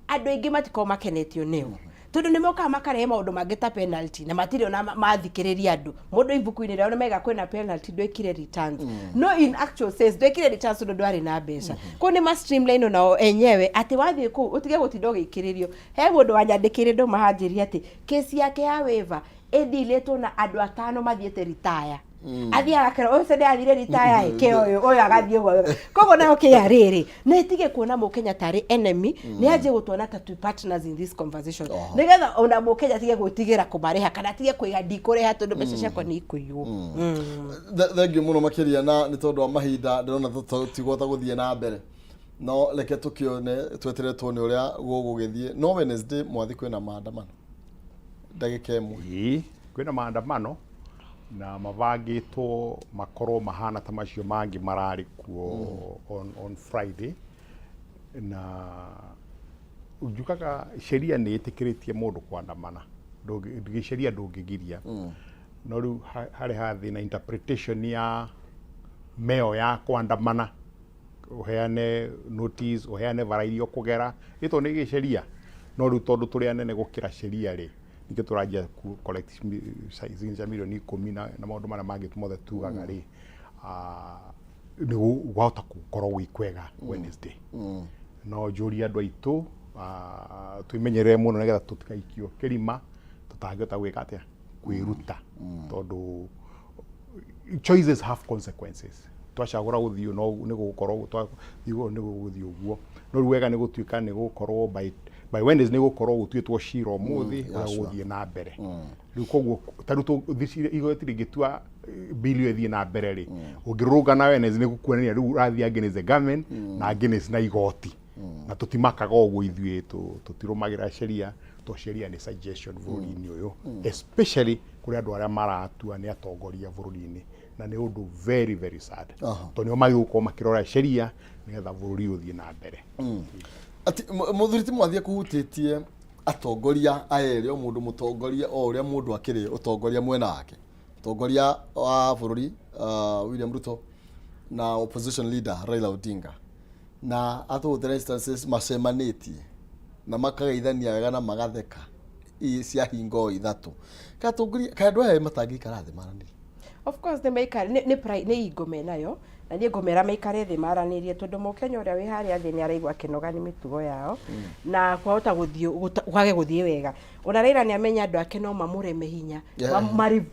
andũ aingĩ matikoragwo makenetio nĩo, tondũ nĩ mokaga makarehe maũndũ mangĩ ta penalty, na matirĩ ona mathikĩrĩria andũ. Mũndũ ibuku-inĩ rĩao nĩ maiga kwĩna penalty, ndwĩkire returns. No in actual sense ndwĩkire returns tondũ ndwarĩ na mbeca. Koguo nĩ ma streamline onao enyewe, atĩ wathiĩ kũu ũtige gũtinda ũgĩikĩrĩrio. He mũndũ wanyandĩkĩire ndũma hanjĩria atĩ kesi yake ya waiver ĩthirĩtwo na andũ atano mathiĩte ritaya. Athiaga akera ũyũ ũcio nĩathire ritaya, ĩ ke ũyũ ũyũ agathiĩ ũguo. Koguo nayo KRA rĩ, nĩ ĩtige kuona mũkenya tarĩ enemy, nĩ anjie gũtuona ta twĩ partners in this conversation, nĩgetha ona mũkenya atige gwĩtigĩra kũmarĩha kana atige kũiga ndikũrĩha tondũ mbeca ciakwa nĩ ikũiywo. Thengiũ mũno makĩria, na nĩ tondũ wa mahinda ndĩrona tũtigũhota gũthiĩ na mbere, no reke tũkĩone, tweterere tuone ũrĩa gũgũgĩthiĩ. No Wednesday mwathi kwĩna maandamano, ndagĩka 1. Ĩĩ, kwĩna maandamano na mabangĩtwo makorwo mahana ta macio mangĩ mararĩ kuo on Friday. Na njugaga sheria nĩ ĩtĩkĩrĩtie mũndũ kwandamana. Gĩsheria ndũngĩgiria, no rĩu harĩ ha thĩna interpretation ya meo ya kwandamana, ũheane notice, ũheane bara iria ũkũgera, ĩtwo nĩ gĩsheria. No rĩu tondũ tũrĩ anene gũkĩra sheria rĩ, nĩkĩo tũranjia ku collect signature mirioni 10 na maũndũ marĩa mangĩ mothe tugaga rĩ, nĩ gwahota gũkorwo gwĩ kwega Wednesday. No njũrie andũ aitũ, twĩmenyerere mũno nĩgetha tũtikaikio kĩrima tũtangĩhota gwĩka atĩa, kwĩruta, tondũ choices have consequences. Twacagũra gũthiĩ no nĩ gũgũkorwo, twathiĩ ũguo nĩ gũgũthiĩ ũguo. No rĩu wega nĩ gũtuĩka nĩ gũkorwo by Wednesday nĩ gũkorwo gũtuĩtwo cira ũmũthĩ ũrĩa gũgũthiĩ na mbere. Rĩu koguo ta rĩu igoti rĩngĩtua bill ĩyo ĩthiĩ na mbere rĩ, ũngĩrũrũngana Wednesday nĩ gũkuonania rĩu ũrathiĩ against the government na against na igoti, na tũtimakaga ũguo ithuĩ. Tũtirũmagĩrĩra sheria, to sheria nĩ suggestion bũrũri-inĩ ũyũ, especially kũrĩ andũ arĩa maratua nĩ atongoria bũrũri-inĩ, na nĩ ũndũ very very sad, tondũ nĩo magĩrĩirwo gũkorwo makĩrora sheria nĩgetha bũrũri ũthiĩ na mbere. Ati mũthuri ti mwathie kũhutĩtie atongoria aya erĩ, o mũndũ mũtongoria o ũrĩa mũndũ akĩrĩ ũtongoria mwena wake, mũtongoria wa bũrũri William Ruto na opposition leader Raila Odinga, na atũhũthĩra instances macemanĩtie na makageithania wega na magatheka cia hingo 3 katongoria kaĩ andũ aya matangĩikara thĩ maranĩrie? Of course nĩ maikare, nĩ ingo menayo, na niĩ ngũmera maikare thĩ maranĩrie, tondũ mũkenya ũrĩa wĩ harĩa thĩ nĩ araigua akĩnoga nĩ mĩtugo yao, na kwahota gũthiĩ kwage gũthiĩ wega. Ona Raila nĩ amenya andũ ake no mamũreme hinya,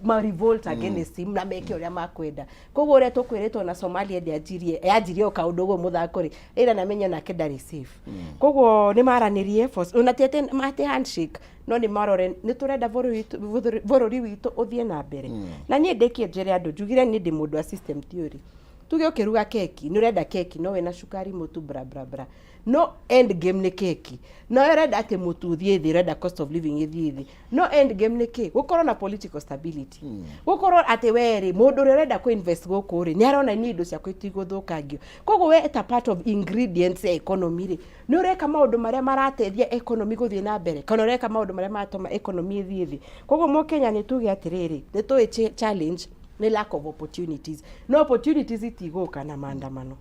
ma revolt against him na meke ũrĩa makwenda. Koguo ũrĩa tũkwĩrĩtwo na Somalia ndĩanjirie, yanjirie o kaũndũ ũguo mũthako rĩ, Raila nĩ amenya nake ndarĩ safe. Koguo nĩ maranĩrie ona ti atĩ atĩ handshake, no nĩ marore nĩ tũrenda bũrũri witũ ũthiĩ na mbere. Na niĩ ndĩkie njĩre andũ, njugire niĩ ndĩ mũndũ wa system theory. Tuge ũkĩruga keki, nĩ ũrenda keki no wĩna cukari, mũtu, bla bla bla, no end game nĩ keki. No ũrenda atĩ mũtu ũthiĩ thĩ, ũrenda cost of living ĩthiĩ thĩ, no end game nĩ kĩ? Gũkorwo na political stability, gũkorwo atĩ we rĩ, mũndũ ũrĩa ũrenda kũ invest gũkũ rĩ, nĩ arona niĩ indo ciakwa itigũthũkangio. Koguo we ta part of ingredients ya economy rĩ, nĩ ũreka maũndũ marĩa marateithia economy gũthiĩ na mbere kana ũreka maũndũ marĩa maratũma economy ĩthiĩ thĩ? Koguo mũkenya nĩ tuge atĩrĩrĩ, nĩ tũĩ challenge nĩ lack of opportunities, no opportunities itigũka na maandamano.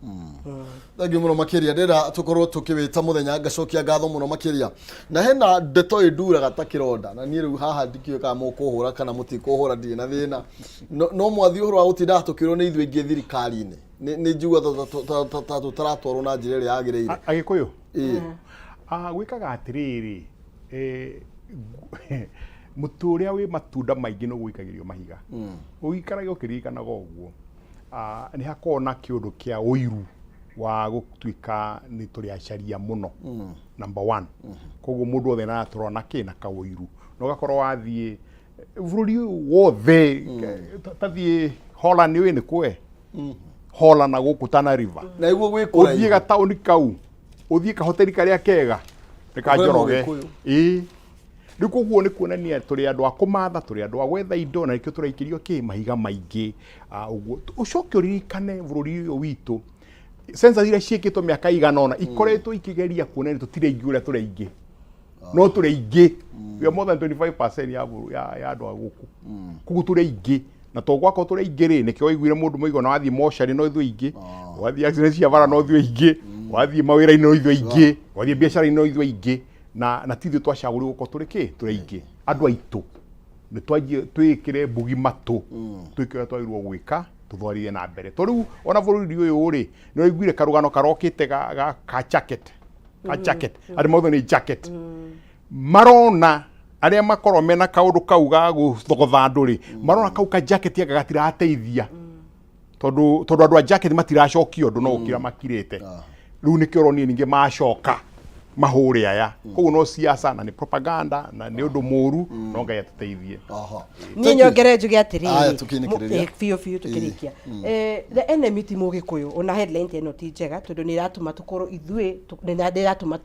Thengiũ mũno makĩria. Ndĩrenda tũkorwo tũkĩwĩta mũthenya, ngacokia ngatho mũno makĩria, na hena ndeto ĩnduraga ta kĩronda, na niĩ rĩu haha ndikĩũĩ kana mũkũhũra kana mũtikũhũra, ndirĩ na thĩna. No mwathi, ũhoro wa gũtindaga tũkĩrwo nĩ ithuĩ aingĩ thirikari-inĩ, nĩ njigua ta tũtaratwarwo na njĩra ĩrĩa yagĩrĩire. Agĩkũyũ. Ĩĩ. Gwĩkaga atĩrĩrĩ, mũtĩ ũrĩa wĩ matunda maingĩ nĩ ũgũikagĩrio mahiga. Ũikarage ũkĩririkanaga ũguo. Nĩ hakoragwo na kĩũndũ kĩa ũiru wa gũtuĩka nĩ tũrĩ acaria mũno, number one. Koguo mũndũ wothe aratũrora na kĩ na kaũiru, na ũgakorwo wathiĩ bũrũri ũyũ wothe, tathiĩ Holland, ũĩ nĩ kũe. Hola na gũkũ Tana River. Na iguo gwĩ Ũthiĩ kũraihu. gataũni kau, ũthiĩ kahoteri karĩa kega nĩ ka Ũkore Njoroge. Mũgĩkũyũ. Ĩĩ. Rĩu koguo nĩ kuonania tũrĩ andũ a kũmatha, tũrĩ andũ a gwetha indo, na nĩkĩo tũraikĩrio kĩ mahiga maingĩ. Ũguo ũcoke ũririkane bũrũri ũyũ witũ, census iria ciĩkĩtwo mĩaka igana ũna ikoretwo ikĩgeria kuonania tũtirĩ aingĩ ũrĩa tũrĩ aingĩ, no tũrĩ aingĩ. We are more than 25% ya andũ a gũkũ, koguo tũrĩ aingĩ. Na to gwakorwo tũrĩ aingĩ rĩ, nĩkĩo waiguire mũndũ mũigana wathiĩ mocarĩ no ithuĩ aingĩ, wathiĩ accident cia bara no ithuĩ aingĩ, wathiĩ mawĩra-inĩ no ithuĩ aingĩ, wathiĩ biacara-inĩ no ithuĩ aingĩ. Na ti ithuĩ twacagũrirwo gũkorwo tũrĩ kĩ tũrĩ aingĩ. Andũ aitũ nĩ twanjie twĩkĩre mbugi matũ, twĩke ũrĩa twagĩrĩirwo gwĩka, tũtwarithie na mbere. To rĩu ona bũrũri ũyũ rĩ, nĩ waiguire karũgano karokĩte ga jacket, ka jacket, arĩa maũthĩ nĩ jacket, marona arĩa makorwo mena kaũndũ kau ga gũthogotha andũ rĩ, marona kau ka jacket anga gatirateithia, tondũ andũ a jacket matiracokio ũndũ, no gũkira makirĩte. Rĩu nĩkĩo ũronire ningĩ macoka mahũre aya. Koguo no siasa na nĩ propaganda na nĩ ũndũ mũru, no Ngai atũteithie. Niĩ nyongere njuge Aya, atĩrĩrĩ, tũkĩinĩkĩrĩria. Biũ biũ tũkĩrĩkia. The enemy ti Mũgĩkũyũ, ona headline ta ĩno ti njega, tondũ nĩ ĩratũma tũkorwo ithuĩ nĩ ĩratũma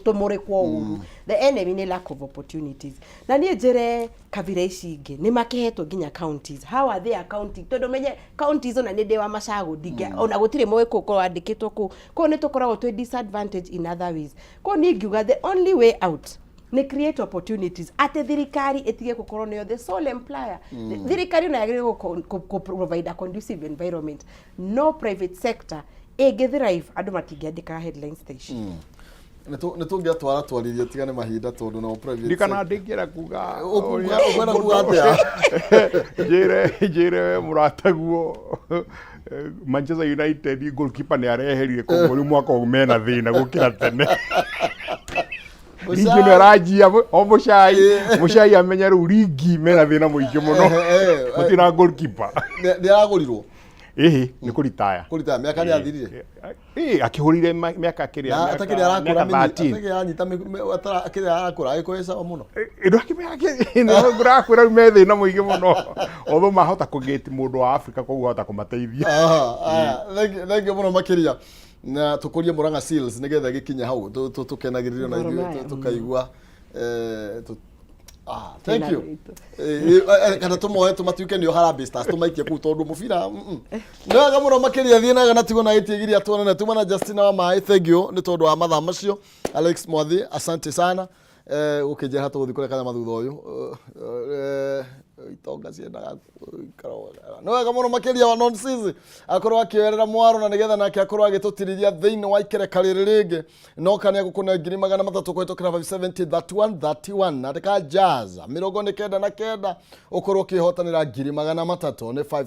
tũmũrĩkwo ũru. The enemy nĩ lack of opportunities. Na niĩ njĩre kabira ici ingĩ nĩ makĩhetwo nginya counties. How are they accounting? Tondũ menye counties, ona nĩ ndĩ wa Macago, ndingĩ ona gũtirĩ Mũgĩkũyũ ũkorwo wandĩkĩtwo kũu. Koguo nĩ tũkoragwo twĩ disadvantage in other ways. Koguo niĩ ngiuga the only way out nĩ create opportunities, atĩ thirikari ĩtige gũkorwo nĩyo the sole employer. Thirikari ona yagĩrĩirwo gũ provide a conducive environment, no private sector ĩngĩ thrive, andũ matingĩandĩkaga headlines ta ici. Nĩ tũngĩatwara twaririe tigane mahinda, tondũ no private Ndikana ndingĩra kuga Ũkwenda kuga atĩa? Njĩre we mũrataguo, Manchester United goalkeeper nĩ areherire, koguo rĩu mwaka ũyũ mena thĩna gũkĩra tene. Ringi nĩ aranjia o mũcai mũcai amenya rĩu ringi mena thĩna mũingĩ mũno, gũtirĩ na goalkeeper. Nĩ aragũrirwo? Ĩhĩ, nĩ kũritaya. Kũritaya, mĩaka nĩ athirire. Ĩĩ, akĩhũrire mĩaka kĩrĩa Na atakĩrĩ arakũra mĩaka mĩnyi 13. Atakĩrĩ aranyita akĩrĩ arakũra agĩkũyũ sawa mũno. Ndũrakwĩra rĩu me thĩna mũingĩ mũno, although mahota kũgĩti mũndũ wa Afrika, koguo ahota kũmateithia. Aha, aya, thank you mũno makĩria, na tũkũrie Murang'a Seals nĩgetha gĩkinye hau tũkenagĩrĩrio na Gor ithuĩ Mahia, tũkaigua thank you. Kana tũmoe tũmatuĩke nĩo Harambee Stars, tũmaikie kũu, tondũ mũbira nĩ wega mũno makĩria. Thiĩ naga na tigo na ĩtigiria tuonane. Tuma na Justina wa maĩ, thank you nĩ tondũ wa mathaa macio. Alex Mwathi, asante sana. Gũkĩnjĩra tũgũthiĩ kũrĩa kanyama thutha ũyũ. Itonga ciendaga gũikara. Nĩ wega mũno makĩria wa non-season akorwo akĩoerera mwaro, na nĩgetha nake akorwo agĩtũtirithia thĩinĩ wa ikereka rĩrĩ rĩngĩ, no kana egũkũne 300,000 kũhĩtũkĩra 570 31 31, andĩka jazz 99 ũkorwo ũkĩhotanĩra 300,000 nĩ 5.